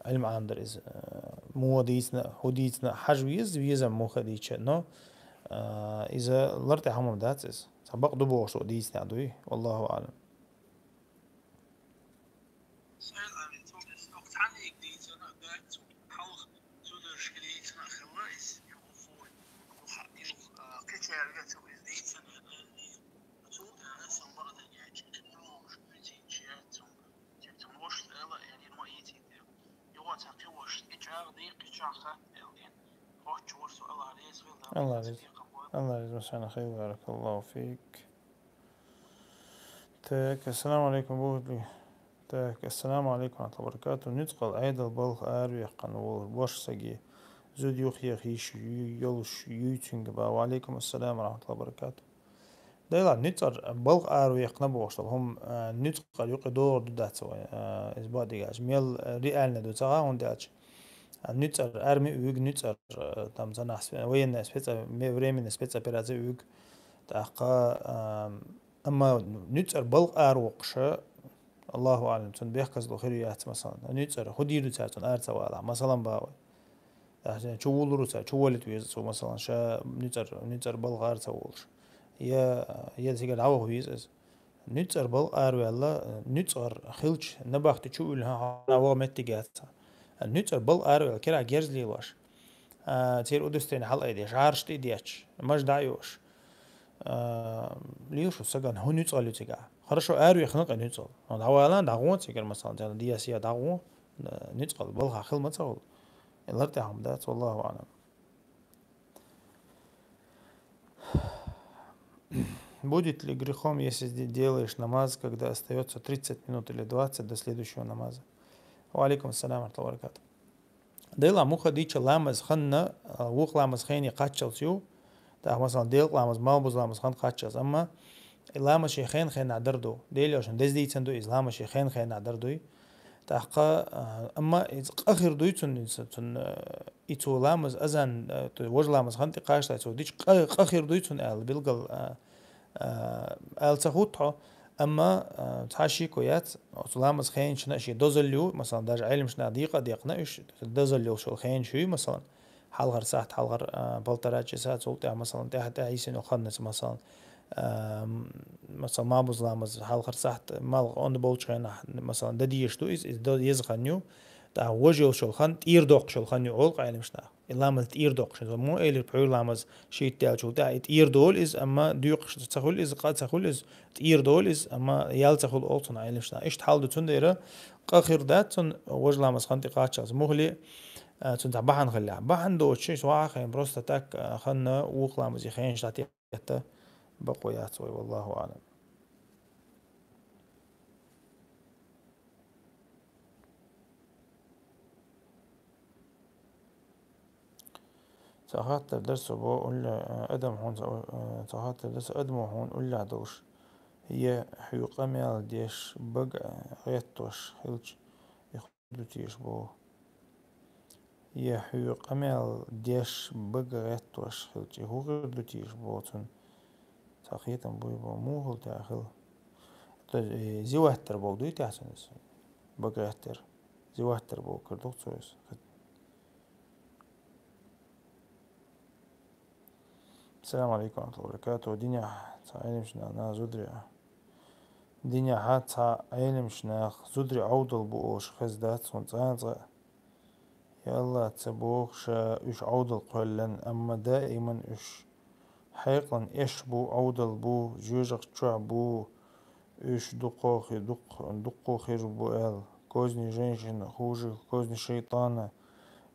Ӏилма Ӏамдар иза, э, муха дийцина, хӀун дийцина, хьажа веза, веза муха дийча. Но, э, иза лар тӀехь хӀума дац иза. Цхьа бакъ ду бохуш дийцина дуй. Аллаху аълам. Алла реза. Алла реза, масана хайр, баракаллаху фик. Так, ассаламу алейкум, бухли. Так, ассаламу алейкум, ва рахматуллахи ва баракату. Нуьцкъала Ӏедал балха аравехкана волу бошсаги зуда юххехь йиш ю-, йолуш юй цуьнга ба. Ва алейкум ассалам ва рахматуллахи ва баракату. Дела, нуьцкъара балха аравехкана бохуш долу хӀума, а, нуьцкъара юкъе догӀур ду дац вай, а, иза бадигаш. Мел, а, реально ду ца гӀа, хӀунда аьлча. А, нуьцкъара арми уьйг, нуьцкъара, а, там, за нас, военная спеца-, ме-, временная спецоперация уьйг. ТӀаккха, а, амма нуьцкъара балха аравоккхуша, Аллаху аълам, цунна бехказло хир ю яц, масалан. Нуьцкъара хӀун дийр ду цара цунна ара ца валахь, масалан, бахой. Ахьа чу вуллур ву ца, чу волийта веза цо, масалан, ша нуьцкъара, нуьцкъара балха ара ца волуш. Я, я цигара дӀаваха веза иза. Нуьцкъара балха араваьлла, нуьцкъара хилча, набахти чу уьллу хьан ваха меттиг яц. Нуьцкъара балха араваьлла, кирахь герз лелош. А, церан удостоверение хьалаайдеш, гӀараш тӀе а детташ, маж дӀа а йош. А, лелаш ву сагана, хӀун нуьцкъала ю цигахь? Хорошо, аравехна кхин нуьцкъала. ДӀавалан, дӀагӀо цигара, масалан, царна диясия дӀагӀо, нуьцкъала балха хила ма ца хуьлу. Лар тӀехь хӀума дац, валлаху аълам. Будет ли грехом, если де-, делаешь намаз, когда остаётся тридцать минут или двадцать до следующего намаза? Ва алейкум ассалам ва рахматуллахи ва баракатух. Дела муха дийча ламаз ханна, а, вукху ламаз хене кхаччалц ю. ТӀаккха, масалан, делкъа ламаз, малбуза ламаз хан кхаччалц. Амма и ламаз шен хен-хенахь дар ду. Дела йолчун деза дийцина ду иза, ламаз шен хен-хенахь дар дуй. ТӀаккха, а, амма иза къа хир дуй цунна, иза цунна, а, и цо ламаз азан, а, то есть важа ламаз хан тӀе кхаччалц цо дича къа, къа хир дуй цунна аьлла, билггал, а, а, аьлла ца хӀутту хьо. Амма, а, цхьа шеко яц, оцу ламаз хенашна шен дозалла ю, масалан, даже Ӏелимаш наха декъа а декъна уьш, дозалла йолуш йолу хенаш юй, масалан, хьалхара сахьт, хьалхара, а, полтора часа, цул тӀаьхьа, масалан, тӀаьхьа, тӀаьхьа йисина йолу ханнаца, масалан, а, м, масалан, малбуза ламаз, хьалхара сахьт, малх онда болчу хенахь, масалан, дан дезаш ду иза, иза до-, еза хан ю, тӀаккха важа йолуш йолу хан, тӀера доккхуш йолу хан ю олу Ӏелимаш наха. И ламаз тӀера доккхуш. Иза муха элира пхьуьйра ламаз шийтта даьллачул тӀаьхьа и тӀера долу иза, амма доькъуш ца хуьлу иза, къа ца хуьлу иза, тӀера долу иза, амма ял ца хуьлу олу цунна Ӏелимаш наха. Иштта хьал ду цундела, къа хир дац цунна важа ламаз хан тӀе кхаччалц. Мухли, а, цунна цхьа бахьана хилла. Бахьана доцуш, иза вахьа хен, просто так, а, ханна вукху ламазе хенаш дӀатетта бакъо яц вай, валлаху аълам. Ца хаттар дар со бо улле, э, адам хьуна ца, э, ца хаттар дар со адамо хьуна уллехь долуш. Я хьоьга къамел деш бага, э, гӀеттош хилча, и хӀун ду теша бо? Я хьоьга къамел деш бага гӀеттош хилча, и хӀун хир ду теша бо цунна? Хетам буй бо, мугӀал тӀехьа хила. То есть, э, зиваттар бог дуй тӀехьа цунас? Багаттар. Зиваттар бог кар дух цо из. Салам алейкум ва рахматуллахи ва баракатух. Динехь цхьа Ӏелимаш нах зударий. Динехь цхьа Ӏелимаш нах зударий Ӏовдал бу олуш хезна дац хӀун цкъа а. Я АллахӀ, ца боху ша уьш Ӏовдал кхоьллина, амма даиман уьш хьекъалан эш бу, Ӏовдал бу, жоьжахати чохь бу, уьш дукхо хи-, дукх-, дуккхо хир бу аьлла, козни женщина хуже козни шайтана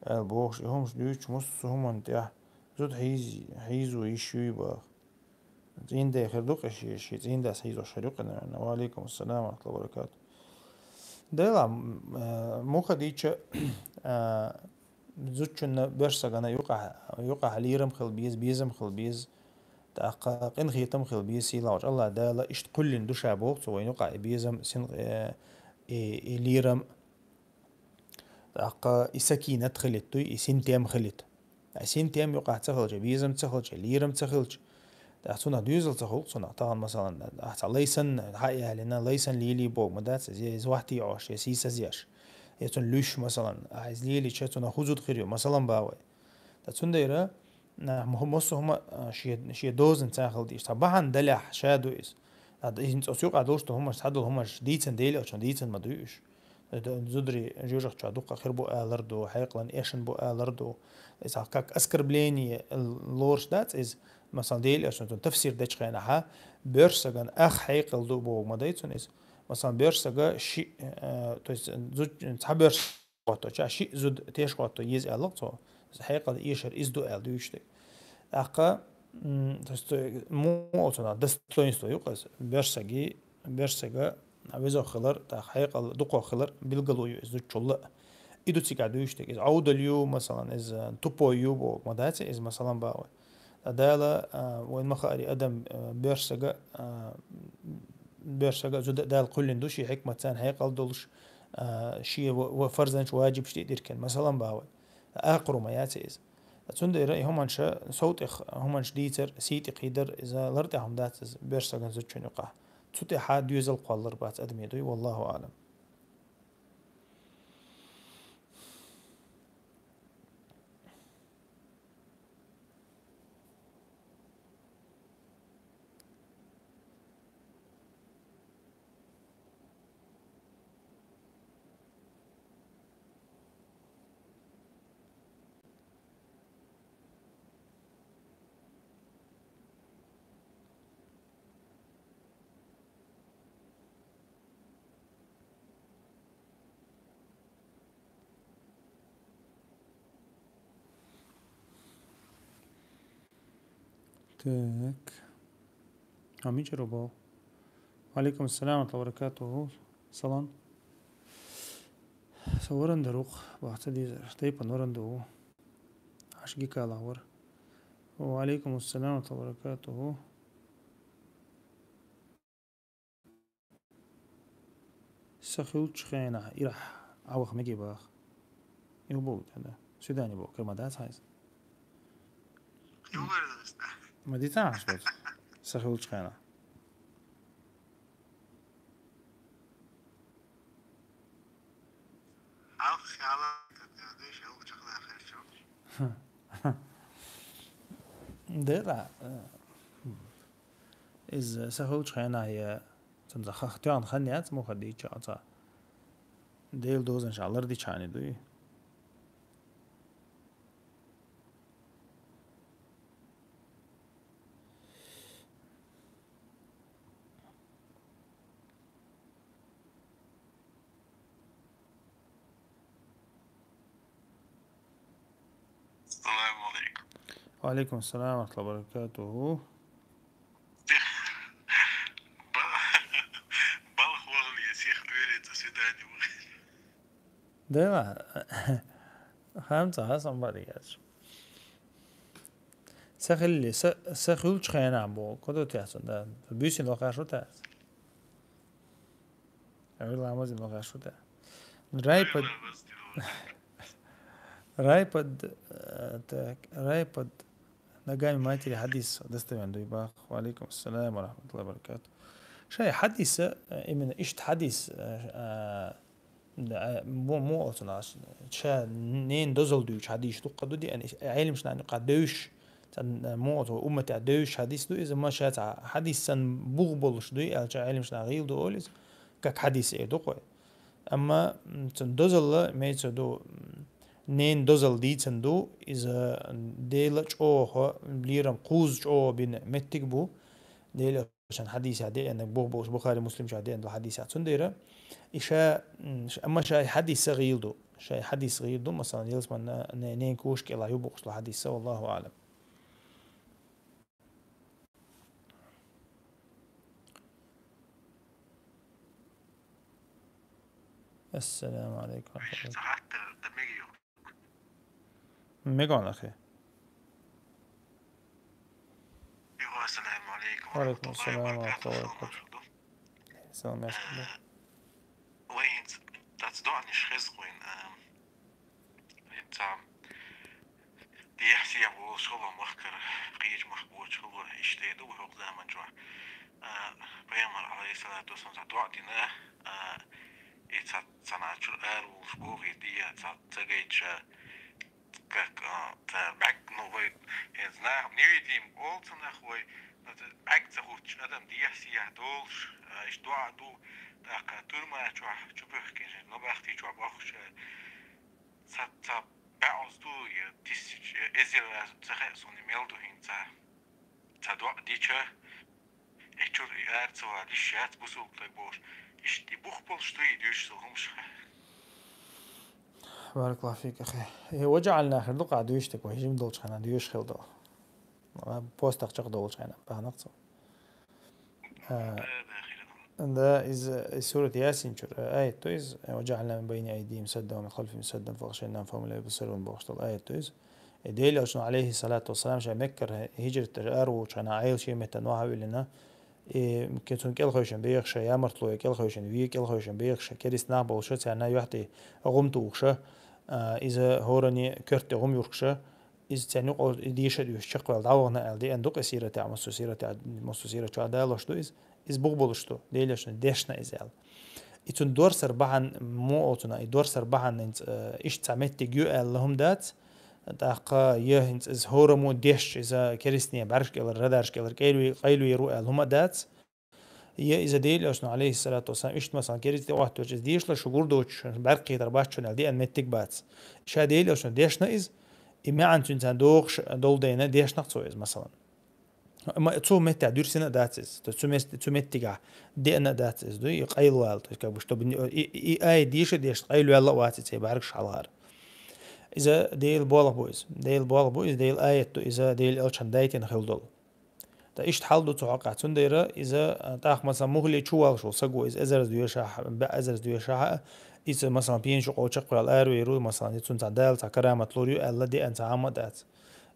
аьлла бохуш, и хӀумаш дуьйцуш массо а хӀуманна тӀехь зуда хьийз-, хьийзо йиш юй боху. ЦӀийнда хир ду-кх и ши, ши цӀийндас хьийзош хир ю-кх, наверное. Ва алейкум ассалам ва рахматуллахи ва баракатух. Дела, м, э, муха дийча, э, зудчунна боьрша сагана юкъахь, юкъахь лерам хила беза, безам хила беза, тӀаккха къинхетам хила беза, сийлахьчу АллахӀ Дала иштта кхоьллина ду ша боху цо вайна юкъахь и безам, син, э, и, и лерам. ТӀаккха и сакинат хилийта дуй, и синтем хилийта. А синтем юкъахь ца хилча, безам ца хилча, лерам ца хилча, тӀаккха цунах доьзал ца хуьлу-кх цунах. Тахана, масалан, ахь цхьа лай санна хьаялийна, лай санна лелий боху ма дац иза, я иза вахтий Ӏаш, я сийсаз еш, я цунна луьйш, масалан, ахь иза лелийча, цунах хӀун зуда хир ю, масалан, бан вай. Ткъа цундела, нах мо-, массо а хӀума, а, шен, шен дозанца хила дезаш. Цхьа бахьана далехь ша ду иза. Ткъа иза цӀоцу юкъахь долуш ду хӀумаш, цхьадолу хӀумаш дийцина Дела аьллачунна дийцина ма дуй уьш. Д-, зударий жоьжахати чохь дуккха хир бу алар ду, хьекъалан эшна бу алар ду. Иза как оскорбление лоруш дац иза. Масалан, Дела аьллачунна тафсир дечу хенахьа, боьрша сагана ах хьекъал ду боху ма дай цунна иза. Масалан, боьрша сага ши, э, то есть, зуд-, цхьа боьрша хӀотточа, шиъ зуда теш хӀотто еза аьлла-кх цо. Иза хьекъал эшар иза ду аьлла дуьйцуш дерг. ТӀаккха, м, то есть, муха олу цунах достоинство ю-кх иза. Боьрша саги, боьрша сага везох хилар, тӀаккха хьекъал дукхох хилар билгало ю иза зудчул а. И ду цигахь дуьйцуш дерг. Иза Ӏовдал ю, масалан, иза тупой ю боху ма дац иза, масалан, бан вай. Ткъа Дала, а, вайн ма хаари адам, а, боьрша сага, а, боьрша сага зуда Дала кхоьллина ду шен хьикмат царна хьекъал долуш, а, шен ва-, ва-, фарзанаш, ваджибаш тӀе а диркина, масалан, бан вай. Акхару ма яц иза. Цундела и хӀуманаш, сов тӀех хӀуманаш дийцар, сий тӀе кхийдар, иза лар тӀехь хӀума дац иза, боьрша сагана зудчун юкъахь. Цу тӀехьа доьзал кхоллар бац адамийн дуй, валлаху аӀлам. Так. А мичара боху? Ва алейкум ассалам ва рахматуллахи ва баракатуху. Салам. Со варан дар ву-кх, бахьца дезар. Тайпан варан ду ву. Аш гикала вар. Ва алейкум ассалам ва баракатуху. Са хуьлучу хенахь ирахь Ӏа ваха мегий баха? И хӀун боху тӀе да? Свидание боху, кхин ма дац хьайза? Ма дицахьа аш доцу. Са хуьлучу хенахь. Дела, э, иза са хуьлучу хенахь я цунна ха-, тоьхна хан яц, муха дийча а цхьа. Делан дозанаш лардичхьана дуй. Салам алейкум. Ва алейкум салам ва рахматуллахи ва баракатуху. Ба-, балха вахана я сих вери ца свидание вахана. Дела. Хамца Хасан баригаш. Са хилли, са, са хуьлучу хенахь боху, кодо тяцун, да. Буьйсин вахаш ву тяц. Авила ламазин вахаш ву тяц. Райпад, райпад, э, так, райпад, Ногами матери хьадис достоверно дуй бах. Ва алейкум ассалам ва рахматуллахи ва баракатух. Шай хьадис, э, именно ишт хьадис, э, э, да, э, мо-, мо оцун аш, ша нен дозал дуйч хьадис дукха ду ди, ан иш, э, илмш нан ка дуйш, цан, э, мо оцу уммата дуйш хьадис ду, из ма ша ца хьадис сан буг болуш дуй, ал ша илмш на гил ду олис, как хьадис э ду кой. Амма, м, цун дозалла имеется в виду, м, нен дозал дийцан ду, иза Дела чӀогӀа, лирам кхуз чӀогӀа бин меттиг бу. Дела шан хьадиса деян, Бу-, Бу-, Бухари Муслим ша деян ду хьадиса. Цундера, иша, м, ш-, амма шай хьадиса гил ду. Шай хьадис гил ду, масалан, елс манна не-, нен куш кела ю букшла хьадиса, валлаху алам. Ассаламу алейкум. Мегон, ахи. Ассаламу алейкум ва алейкум ассалам ва рахматуллахи ва баракатух. Салам, ясна. Э, вай хӀинца дац доаниш хезкъуин, э, хӀинца дехьсия волуш хала махкара, кхеча мах бочу хала иштта ду, вай хӀокху заман чохь. А, пайхамар, алейхиссалату вассалам, цхьа доӀа дина, а, и ца, ца начур ара волуш боху, и дия ца, ца гайча, как, а, ца бӀаьг, ну, вай, э, знахом невидим олу цунах вай, ну, ца бӀаьг ца хӀуттуш адам дехьсия долуш, а, иштта доӀа ду, тӀаккха турма чохь, чу пуьхкинчу, ну, бахти чохь бохуш, а, ца, ца баьӀуз ду, я тиссича, я эзар раз ца хаьа суна мел ду хӀинца. Ца доӀа дича, и чуьра и ара ца вала йиш яц бусулба стаг бохуш. Иштта и бух болуш ду и дуьйш со хӀумаш хьа. Баракаллаху фик, ахи. Э, ваджаӀална хир ду къа дуьйш стаг, вай жим долчу хана дуьйш хила долу. А, постах чекхдолчу хьайна, бахьанах цо. А, да, из, из сурат Ясин чуьра, аят ду из, «Ва джа'ална мин байна айдихим саддан ва мин халфихим саддан фа агъшайнахум фа хум ла юбсирун», бохуш долу аят ду из. И Делан Элчано, алейхиссалату вассалам, ша Меккара хӀижрат дара араволчу хьайна, Ӏел шен метта нохьа виллина, и, ке-, цунна кӀелхойшан бехаша, ямартло я кӀелхойшан, ве кӀелхойшан бехаша, керист нах болуша, царна юьхь тӀе гӀум тухуша, а, иза хӀоране коьрта тӀе гӀум юркуша, иза царна юкъа и деша дуьйш чекхваьлла дӀавахана аьлла, деана ду-кх и сиратехь, массо сиратехь, массо сират чохь далош ду иза. Иза бух болуш ду, Делан Элчано дешна иза аьлла. И цунна дорсар бахьана, мо оцуна, и дорсар бахьана хӀинца, э, иштта цхьа меттиг ю аьлла хӀума дац. ТӀаккха я хӀинца иза хӀораммо дешча, иза керистне бӀаьргаш кӀелара, радарш кӀелара къайлаве-, къайлавер ву аьлла хӀума дац. Я иза Делан Элчано, алейхиссалату вассалам, иштта, масалан, керист тӀе Ӏотточу иза дешла шу гур доцуш, бӀаьрг кхетар бац шуна аьлла, деана меттиг бац. Ша Делан Элчано дешна иза, и маьӀна цуьнца дохуш долу дайна дешна цо иза, масалан. Ма-, цу меттехь дуьрсина а дац иза. То есть цу мес-, цу меттигахь деана а дац иза, дуй, и къайлавала. То есть, как бы, чтобы не, и, и, и ай деша а дешна, къайлаваьлла а вац и цей бӀаьргаш хьалхара. Иза Делан болх бу иза. Делан болх бу иза, Делан аят ду иза, Делан Элчано дайтина хила долу. Ткъа иштта хьал ду цу хьокъехь. Цундела иза, а, тӀаккха, масалан, муххале чу валлаш волу саго иза эзарза доьшахь, бӀе эзарза доьшахь а, иза, масалан, пенаш юкъа чекхваьлла аравер ву, масалан, и цунна цхьа Дала цхьа карамат лур ю аьлла, деана цхьа хӀума а дац.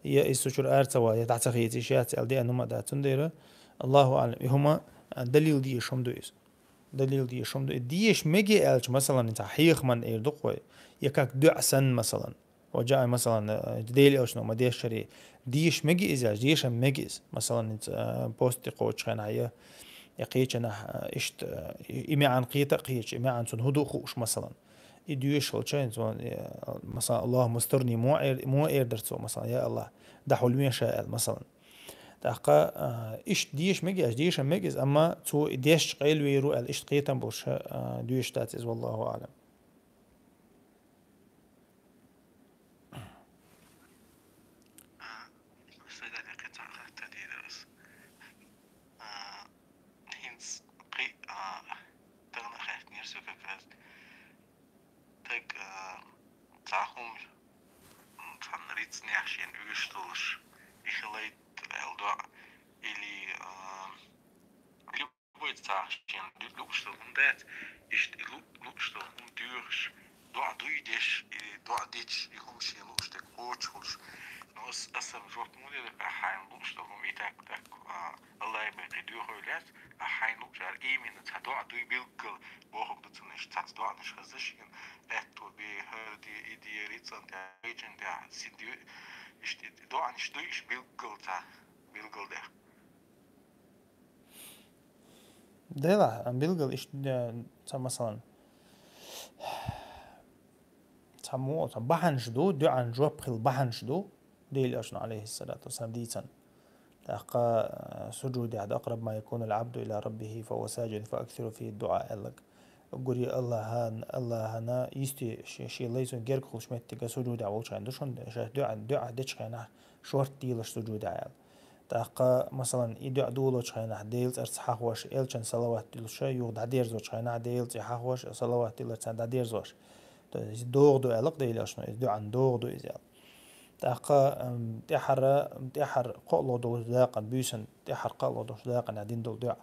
Я иза цу чуьра ара ца вала, я дӀа ца хеца йиш яц аьлла, деана хӀума а дац. Цундела, Аллаху аълам, и хӀума, а, далил дезаш хӀума ду иза. Далил дезаш хӀума ду. И деша меге аьлча, масалан, и цхьа хьехаман эр ду-кх вай, я как дуьа санна, масалан. Ва джаъа, масалан, э, Делан Элчано ма дешшаре, деша мега иза аьлча, деша мега иза. Масалан, хӀинца, э, пост тӀе кхочу хенахь я, я кхечанахь, э, иштта, э, и, и маьӀна кхета а кхеча, и маьӀна цунна хӀун ду хууш, масалан. И доьшуш хилча, хӀинца ван, э, масалан, «Аллахумма стурни» мо эр, мо эр дара цо, масалан, «Я Аллах, дӀахьулве ша», аьлла, масалан. ТӀаккха, э, иштта деша мега аьлча, деша мега иза, амма цо и дешча къайлавер ву аьлла, иштта кхетам болуш, э, доьшуш дац иза, валлаху аълам. А, аса дерриг кхин цхьа хатта дийр ас. А, хӀинца кхин, а, тахана хаьттинера со как раз. Так, а, цхьа хӀума, м, цхьана рицнех шена уьш долуш, и хилайт аьлла доӀа, или, а, Любой цхьа шена лу-, лууш долу хӀума дац, иштта и лу-, лууш долу хӀума доьхуш, доӀа дуй деш, и доӀа дича, и хӀума шена лууш дерг кхочуш хуьлуш. Но ас, аса жоп муха дели, ахь хьайна лууш долу хӀума и так, так, а, Аллахь бен кхин доьхур лаьцна, ахь хьайна луучара именно цхьа доӀа дуй билггал бохург ду цунна, иштта цхьацца доӀанаш хаза шена, аьтто бе, хӀара де, и де, рицкъан тӀехь, кхечун тӀехь, син де, Иштта дуӀанаш дуй уж билггал цхьа, билггал деш? Делахь, билггал иштта, э, цхьа, масалан, цхьа мо-, цхьа бахьанаш ду, дуӀан жоп хила бахьанаш ду, Делан Элчано, алейхиссалату вассалам, дийцина. ТӀаккха, э, сужудехь да, «أقرب ما يكون العبد إلى ربه وهو ساجد فأكثروا فيه الدعاء», аьлларг. Уггаре Аллахьан-, Аллахьана йисте ши-, ший лай цунна герга хулаш меттиге сужудехь волчу хенахь ду шуна, шаьш дуӀа, дуӀа дечу хенахь шортта делаш сужудехь аьлла. ТӀаккха, масалан, и дуӀа долочу хенахь Делан цӀарца хьахош, Элчанна салават диллуш, юха дӀадерзочу хенахь Делан цӀе хьахош, салават дилларца дӀадерзош. То есть догӀа ду аьлла-кх Делан Элчано, иза дуӀан догӀа ду иза аьлла. ТӀаккха, ам, тӀаьххьара, тӀаьххьара кхоалгӀа долчу дакъана, буьйсанна, тӀаьххьара кхоалгӀа долчу дакъана дина долу дуӀа.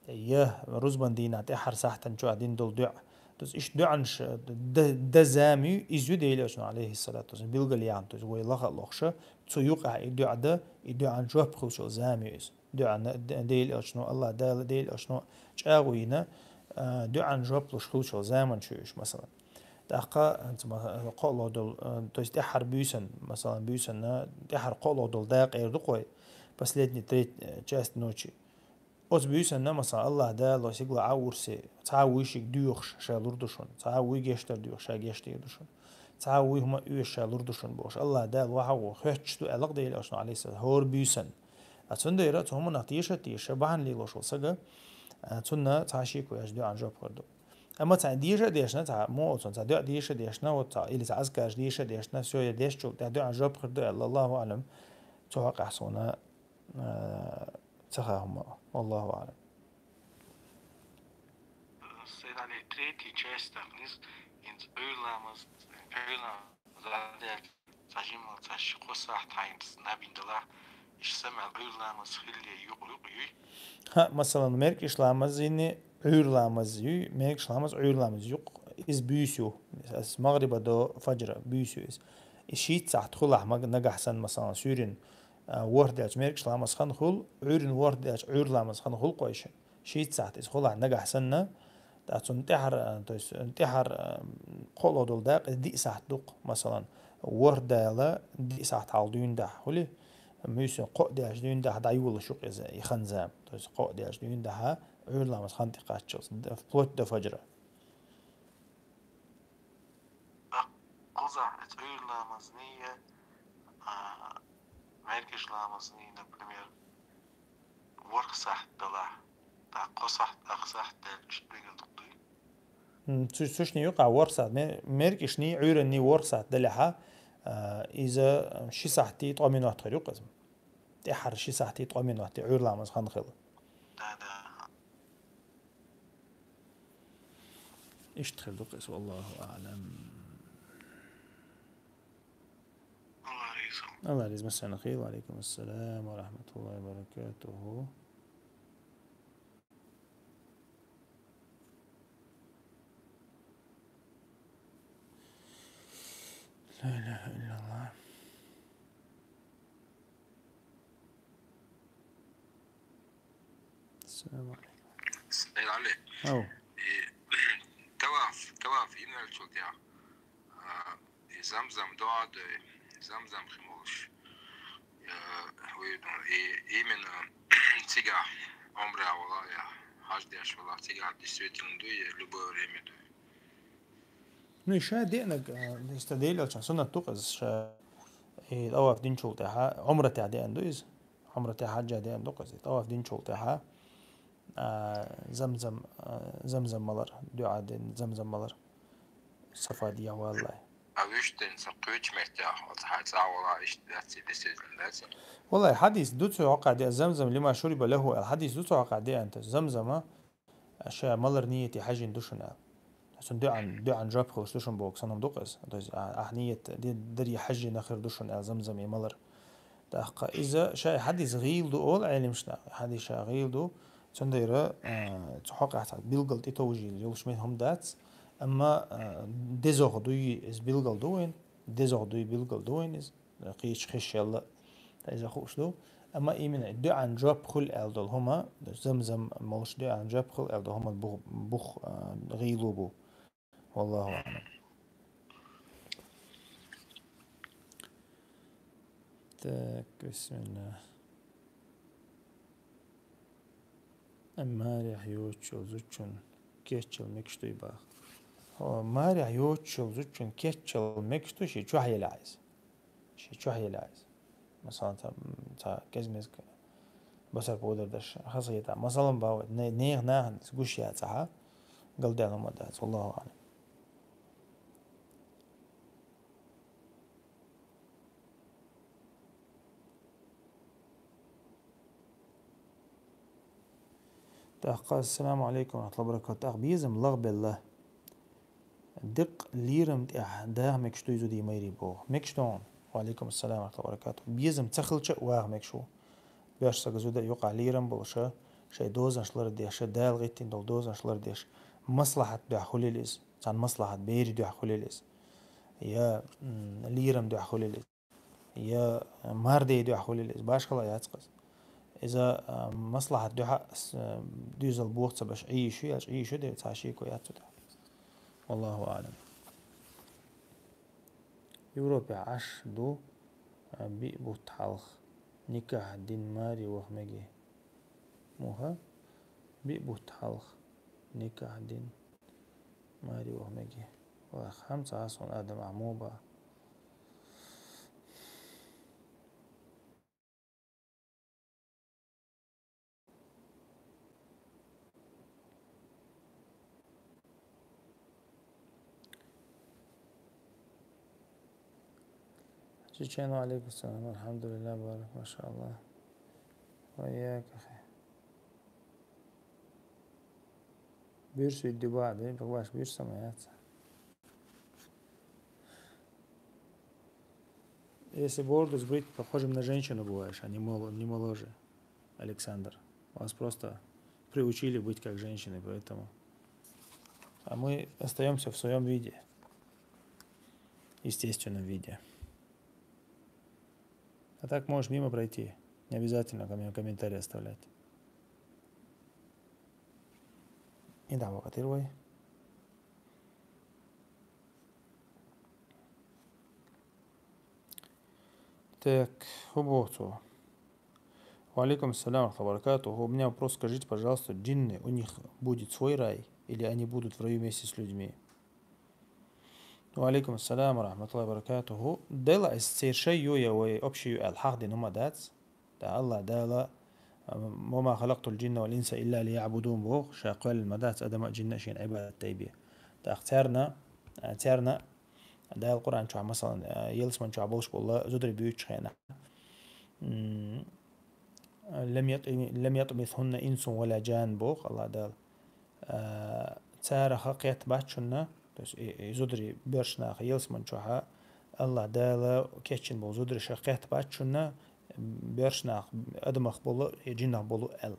Я рузбан дийнахь тӀаьххьара сахьтана чохь дина долу дуӀа. То есть иштта дуӀанаш д-, д-, дан зама ю, иза ю Делан Элчано, алейхиссалату вассалам, билгал яьхна, то есть вай лаха а лохуш, цу юкъахь и дуӀа дан, и дуӀан жоп хуьлуш йолу зама ю иза. ДуӀа д-, Делан Элчано, Аллах Дала Делан Элчано чӀагӀо йина, а, дуӀан жоп луш хуьлуш йолу заманаш ю уьш, масалан. ТӀаккха, а, ца ма-, кхоалгӀа долу, а, то есть тӀаьххьара буьйсанна, масалан, буьйсанна, тӀаьххьара кхоалгӀа долу дакъа эр ду-кх вай, последний треть, э, часть ночи. Оцу буьйсанна, масалан, Аллах Дала стигала Ӏа а вуьйр, цхьа а вуй шига доьхуш ша лур ду шуна, цхьа а вуй гечдар доьхуш ша гечдийр ду шуна, цхьа а вуй хӀума оьшу ша лур ду шуна бохуш, Аллах Дала вахьа а ву, хоьттуш ду аьлла-кх Делан Элчано, алейхиссалам, хӀора буьйсанна. А цундела цу хӀуманах теша а теша, бахьана лелош волу сага, а, цунна цхьа шеко яц, дуӀан жоп хир ду. Амма цхьа деша а дешна, цхьа мо оцунна, цхьа дуӀа деша а дешна, вот цхьа, или цхьа азкараш деша а дешна, всё, я дешчул тӀаьхьа дуӀан жоп хир ду аьлла, Аллаху аӀлам, цу хьокъехь суна, а, ца хаьа хӀума. Аллаху аӀлам. Сайд Али, третий часть тахлис, инц Ӏуьйр ламаз, Ӏуьйр ламаз, цхьа жимал, цхьа ши кхо сахьт хьайнца набин далахь, иш самаьл Ӏуьйр ламаз хилли юкъ-юкъ юй? Хьа, масалан, меркӀиш ламаз йини Ӏуьйр ламаз юй, меркӀиш ламаз Ӏуьйр ламаз юкъ, иза буьйса ю. Ас магӀриба до фаджра буьйса ю иза. И шийтта сахьт хуьлахь маг-, нагахь санна, масалан, суьйрин, а, ворхӀ даьлча меркӀиш ламаз хан хуьлу, Ӏуьйрин ворхӀ даьлча Ӏуьйр ламаз хан хуьлу кхойша. Шийтта сахьт иза хуьлахь нагахь санна, ткъа цунна тӀаьхьара, то есть, тӀаьхьара, кхоалгӀа долу дакъа иза диъ сахьт ду-кх, масалан, ворхӀ дала диъ сахьт хьалха дуьйна дахьа хуьлий, муьйсанна кхоъ даьлча дуьйна дахьа дӀайолалуш ю-кх иза, и хан зама. То есть кхоъ даьлча дуьйна дахьа, Ӏуьйр ламаз хан тӀе кхаччалц, д-, вплоть до фаджра. Кхузахь иза Ӏуьйр ламазний, а, меркӀиш ламазний, например, ворхӀ сахьт далахь, тӀаккха кхо сахьт, ах сахьт даьлча дегал дукха дуй? М, цу-, цуьшний юкъахь ворхӀ сахьт. Ме-, меркӀишний, Ӏуьйранний ворхӀ сахьт далехьа, а, иза ши сахьтий ткъо минот хир ю-кх иза. ТӀаьххьара ши сахьтий ткъо минот ю Ӏуьйр ламаз хан хила. Да, да. Иштта хир ду-кх иза, валлаху аӀлам. Аллах реза. Аллах реза, массарна хир. Ва алейкум ассалам ва рахматуллахи ва баракатуху. Ла илаха иллаллах. Ассаламу алейкум. Сайд Али. Ау. И таваф, таваф йина велчул тӀехь, а, и Замзам дуӀа дуй, Замзам хи молуш. Я, вуй, и именно цигахь Ӏумра вала, я хьаж деш вала, цигахь действительно дуй, я любое время дуй? Ну, и ша деанарг, а, иштта Делан Элчан суннат ду-кх иза, ша и тӀаваф динчул тӀаьхьа, Ӏумратехь деана ду иза. Ӏумратехь, хьаджехь деана ду-кх иза. И тӀаваф динчул тӀаьхьа, а, Замзам, а, Замзам малар, дуӀа дина Замзам малар. Сафа дӀаваллалц. А вуьшта дина сан кхечу меттехь, оцу хьайн цӀахь вала иштта дац и, действительно дац и? Валлай, хьадис ду цу хьокъехь деана, Замзам лима шуриба лаху аьлла, хьадис ду цу хьокъехь деана, то есть Замзама ша малар нийяте хьаьжжина ду шуна аьлла. Цунна дуӀан, дуӀан жоп хуьлуш ду шуна боху санна ду-кх иза. То есть, а, ахь нийят ди-, даре хьаьжжина хир ду шуна аьлла Замзам и малар. ТӀаккха иза ша и хьадис гӀийла ду олу Ӏеламнаха, хьадис ша гӀийла ду, цундела, а, цу хьокъехь цхьа билггал тӀетовжийла йолуш мел хӀума дац, амма, а, дезагӀа дуй иза билггал ду вайна, дезагӀа дуй билггал ду вайна иза. Кхечу хиш елла, ткъа иза хууш ду. Амма именно дуӀан жоп хуьлу аьлла долу хӀума, Замзам молуш дуӀан жоп хуьлу аьлла долу хӀума бух, бух, а, гӀийла бу. Валлаху аӀлам. Так, бисмилла. Марехь йоцучу зудчун кеччал мегаш дуй бах. Хо, марехь йоцучу зудчун кеччал мегаш дуй, ши чохь елаьа иза. Ши чохь елаьа иза. Масала, ца, ца кезмезг басар подар даш, хазахета. Масала, бавай, не-, нехан нахана гуш яцахьа, галдел хӀума дац, валлаху аълам. ТӀаккха, ассаламу Ӏалайкум ва рахматуллахи ва баракатух. ТӀаккха безам лагӀбелла. Деккъа лерам тӀехь даха мегаш дуй зуда майрий боху. Мегаш ду хьуна? Ва Ӏалайкум ассалам ва рахматуллахи ва баракатух. Безам ца хилча а ваха мегаш ву. Боьрша сага зуда юкъахь лерам болуша, шайн дозанаш лардеш, Дала гӀиттина долу дозанаш лардеш, маслахьат дуьхьа хуьлийла иза. Царна маслахьат берийн дуьхьа хуьлийла иза. Я, м, лерам дуьхьа хуьлийла иза. Я мардей дуьхьа хуьлийла иза, башхала яц кхаза. Иза, а, маслахьат дуьхьа, а, с-, а, дуьзал боху ца баш Ӏийша ю, аьлча Ӏийша ю, дера цхьа шеко яц цу тӀехь. Валлаху аълам. Европе Ӏаш ду, а, биъ бутт хьалха никахь дин маре ваха мегий. Муха? Биъ бутт хьалха никахь дин маре ваха мегий. Ва хьамца а сон адам ахь мо бан. Чечен, ва Ӏалайкум салам, алхьамдулиллах, барак, машааллах. Ва ийяк, ахи. Буьрса вид дибахь бен, бакъбаш буьрса ма яц. Если бороду сбрить, похожим на женщину бываешь, а не мол-, не моложе, Александр. Вас просто приучили быть как женщины, поэтому. А мы остаёмся в своём виде, естественном виде. А так можешь мимо пройти. Не обязательно ко мне комментарии оставлять. И да, вакъа тир вай. Так, хӀун боху цо? Ва Ӏалайкум ассалам ва рахматуллахи ва баракатух. У меня вопрос. Скажите, пожалуйста, джинны, у них будет свой рай или они будут в раю вместе с людьми? Ва Ӏалайкум ассалам ва рахматуллахи ва баракатух. Дела иза церан шай ю я вай общий ю аьлла хьахдина хӀума дац. ТӀаккха Аллах Дала, а, «Ва ма халактул джинна вал инса илля лияъбудун» боху, ша кхоьллина ма дац адам а, джинна а шена Ӏибадат дай бен. ТӀаккха царна, а, царна Дала Къуръан чохь, масалан, а, ялсаман чохь болуш болу зударий буьйцучу хенахь, м, «Лам ятӀи-, лам ятӀмисхунна инсун ва ла джан» боху Аллах Дала. А, царах кхетта бац шуна, то есть и, и зударий, боьрша нах ялсаман чохь Аллах Дала кечйина болу зударий шах кхетта бац шуна, боьрша нах адамах болу я джиннах болу аьлла.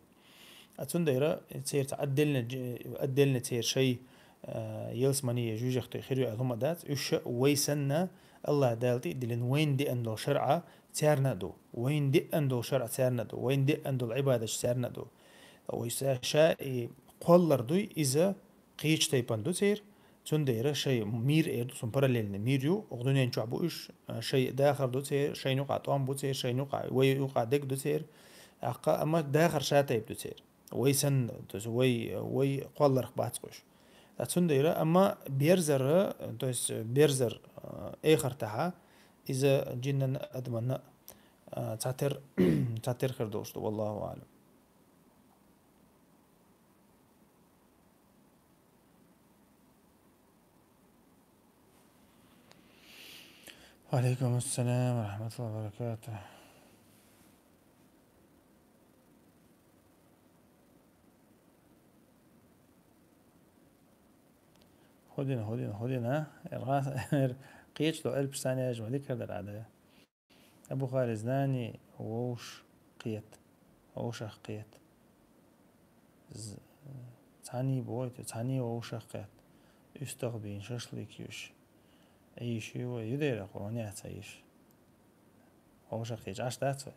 А цундела церан цхьа отдельно дж-, отдельно церан шай, а, ялсамани я жоьжахати хир ю аьлла хӀума дац. Уьш ша вай санна Аллах Дала тӀе а диллина, вайна деана долу шарӀа царна а ду. Вайна деана долу шарӀа царна а ду. Вайна деана долу Ӏибадаташ царна а ду. Вай ша, ша и кхоллар дуй, иза кхечу тайпана ду церан. Цундела шай мир эр ду, цунна параллельный мир ю, оха дуьнен чохь бу уьш, шай дахар ду церан, шайна юкъахь тӀом бу церан, шайна юкъахь, вай юкъахь дерг ду церан. ТӀаккха, амма дахар ша тайпа ду церан. Вай санна, то есть вай, вай кхолларх бац кхуьш. Ткъа цундела, амма берзар, то есть берзар, э, эхартахьа, иза джиннан а, адаман а, э, цхьатер-, цхьатер хир долуш ду, валлаху аълам. Ва Ӏалайкум ассалам ва рахматуллахи ва баракатух. ХӀун дина, хӀун дина, хӀун дина, а? Эр гӀа-, эр кхечу до элпаш санна яжа ма дика хир дара Ӏада. Абухари знани вовшах кхета, вовшах кхета. З-, цхьаний бойту, цхьаний вовшах кхета. УьстагӀ бийна шашлык юш. Ӏийша ю вай, ю дера, Къуръан яц Ӏийша. Вовшах кхеча Ӏаш дац вай.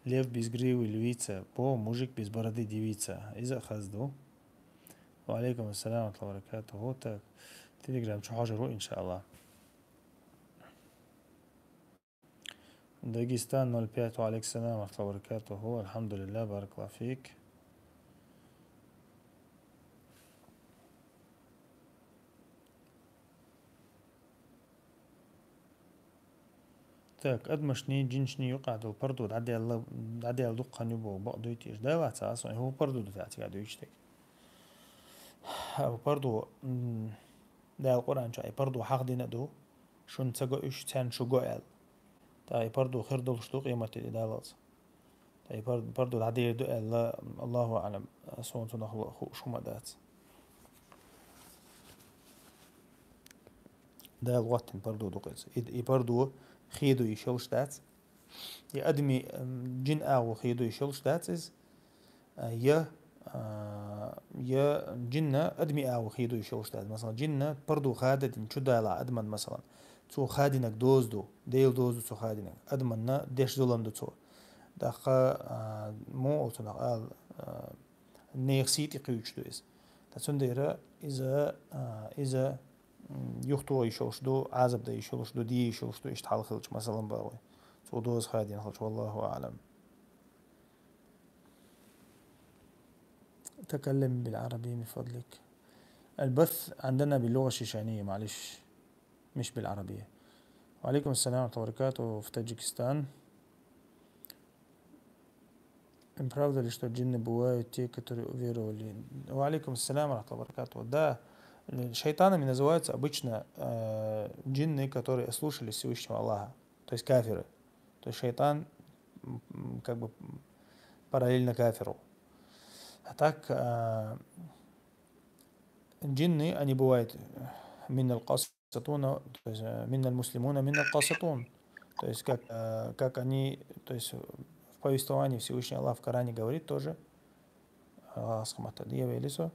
Лев без гривы львица, бо мужик без бороды девица. Иза а хаза ду. Ва Ӏалайкум ассалам ва рахматуллахи ва баракатух. Так, Telegram чу хьожур ву, иншааллах. Дагестан ноль пять, ва алейкум салам ва рахматуллахи ва баракатуху. Альхамдулиллах, баракаллаху фик. Так, адамашний, жинашний юкъахь долу парду дӀаделла, дӀаделла дукха хан ю боху бакъ дуй те? Иштта далаца, аса хӀун парду ду те цигахь дуьйцуш дерг? ХӀара парду, м, Дала Къуръан чохь и парду хьахдина а ду, шуна ца го уьш, царна шу го аьлла. ТӀаккха и парду хир долуш ду къематде Даллалц. Ткъа и пар-, парду дӀадийр ду аьлла, Аллаху аӀлам, суна цунах ло-, хууш хӀума дац. Дала гӀоттина парду ду-кх иза. И, и парду хи ду йиш йолуш дац. И адамийн, м, жин агӀо хи ду йиш йолуш дац иза. А, я, а, я жинна адамийн агӀо хи ду йиш йолуш дац. Масалан, жинна парду хададина чу далахь адаман, масалан, цо хадинарг доза ду, Делан доза ду цо хадинарг, адаманна деш зулам ду цо. ТӀаккха, а, муха олу цунах ала, а, нехан сий тӀе кхуьучуш ду иза. Ткъа цундела иза, а, иза, м, юхатоха йиш йолуш ду, Ӏазап дан йиш йолуш ду, де йиш йолуш ду, иштта хьал хилча, масалан, боху вай. Цо доза хадийна хилча, валлаху аӀлам. تكلم بالعربي من فضلك. البث عندنا باللغة الشيشانية، معلش، مش بالعربية. وعليكم السلام ورحمة الله وبركاته في Таджикистан. Правда ли, что джинны бывают те, которые уверовали? Ва алейкум ассалам ва рахматуллахи ва баракатуху. Да, шайтанами называются обычно, э, джинны, которые ослушались Всевышнего Аллаха, то есть кафиры. То есть шайтан, м, м, как бы, м, параллельно кафиру. А так, э, джинны, они бывают, э, минал касатуна, то есть, э, минал муслимуна, минал касатун. То есть, как, э, как они, то есть, в повествовании Всевышний Аллах в Коране говорит тоже, э, Аллахьа хьаматта дӀавелла со.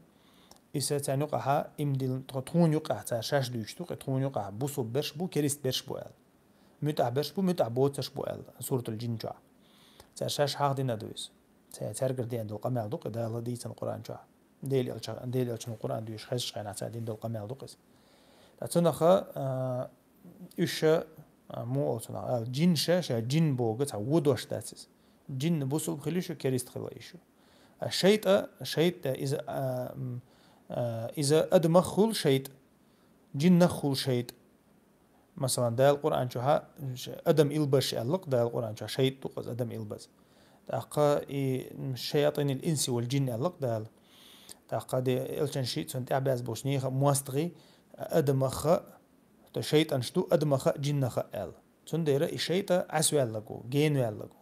Иса царна юкъахьа имдил, тхо-, тхуна юкъахь цара шаьш дуьйцуш ду, кхе тхуна юкъахь бусулба берш бу, керист берш бу аьлла. МуьтӀахь берш бу, муьтӀахь боцурш бу аьлла, Суратул Джин чохь. Цара шаьш хьахдина ду иза. Цара цаьргара деана долу къамел ду-кх и Дала дийцина Къуръан чохь. Дела элча-, Дела элчано Къуръан доьшуш хезачу хенахь цара дина долу къамел ду-кх иза. Ткъа цунах, а, уьш, а, муха олу цунах, а, джинша, ша джин боху цхьа вон дош дац иза. Джин бусулба хила йиш ю, керист хила йиш ю. А шайтӀа, шайтӀа иза, а, м, а, иза адамах хуьлу шайтӀа, джиннах хуьлу шайтӀа. Масалан, Дала Къуръан чохьа адам илбаз аьлла-кх, Дала Къуръан чохь шайтӀа ду-кх иза адам илбаз. ТӀаккха и шаятӀинил инси вал джин аьлла-кх Дала. ТӀаккха де элчан шиъ цунна тӀаьхьабаьзза болчу нехан мостагӀий адамаха, то шайтӀанаш ду адамаха, джиннаха аьлла. Цундела и шайтӀа Ӏаьсваьллаг ву, генаваьллаг ву.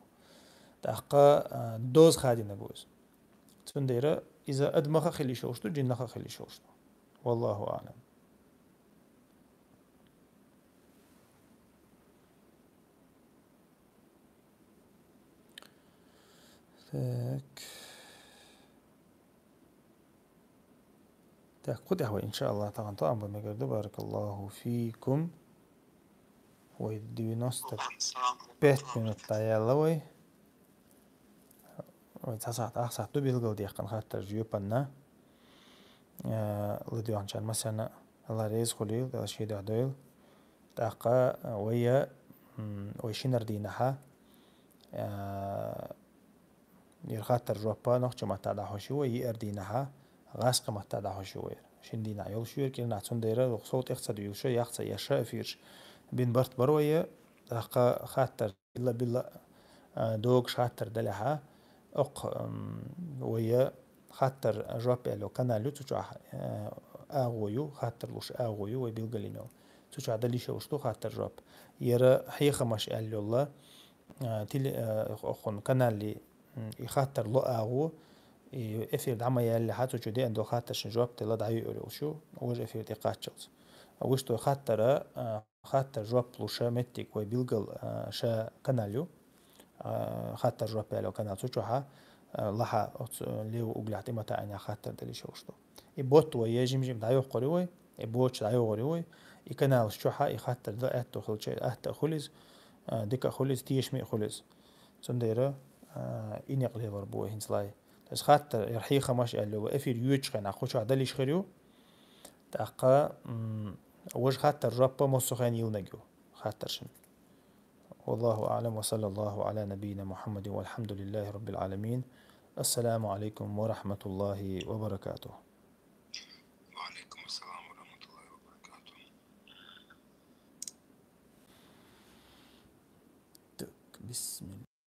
ТӀаккха, а, доза хадийнаг ву иза. Цундела иза адамаха хила йиш йолуш ду, джиннаха хила йиш йолуш ду. Валлаху аӀлам. Так. Так, кху тӀехь вай, иншааллах, тахана тоам бан мегар ду, баракаллаху фикум. Вай девяносто пять минут дӀаяьлла вай. Вай цхьа сахьт, ах сахьт ду билгалдаьккхина хаттарш жоьпанна. Э, ладоьгӀначарна массарна Алла реза хуьлийла, Дала шен дуьхьа дойла. ТӀаккха, э, вай, м, вай шинара дийнахьа, э, яра хаттар-жоп нохчийн маттахь дӀахьош ю вай, еара дийнахьа гӀазкхийн маттахь дӀахьош ю вай. Шина дийнахь йолуш ю яра, кӀирнахь цундела сов тӀех ца дуьйлуша, ях ца еш эфираш бина барт бара вай. ТӀаккха хаттар билла-билла, а, догуш хаттар далехьа, окх, м, вай хаттар-жоп аьлла канал ю, цу чохь, а, агӀо ю, хаттар луш агӀо ю вай билгалйина йолу. Цу чохь дала йиш йолуш ду хаттар-жоп. Яра хьехамаш аьлла йолла, а, теле-, а, окхун каналли, м, и хаттар ло агӀо, и эфир дӀа ма яьллехьа, цу чу деана долу хаттаршна жоп делла дӀайоьур йолуш ю, важа эфир тӀекхаччалц. Вуьш ду хаттара, а, хаттар-жоп луша меттиг вай билгал, а, ша канал ю. А, хаттар-жоп аьлла канал цу чохьа, а, лахьа оцу левый углехь тӀе ма таӀийна хаттар дала йиш йолуш ду. И бот вай е жим-жим дӀайоккхур ю вай, и боч дӀайогӀур ю вай, и каналаш чохьа и хаттар дан аьтто хилча, атта а хуьлу иза, а, дика а хуьлу иза, тешаме а хуьлу иза. Цундела, а, и некъ лелор бу вай хӀинца лай. То есть хаттар, яра хьехамаш аьлла йолу эфир йоьдучу хенахь кху чохь дала йиш хир ю. ТӀаккха, м, важа хаттар-жоп массо а хенахь йиллинарг ю хаттаршна. Wallahu a'lam, wa sallallahu ala nabiyyina Muhammadin, walhamdulillahi rabbil alamin. Assalamu alaikum wa rahmatullahi wa barakatuh. وعليكم السلام ورحمة الله وبركاته. Так, бисмилля.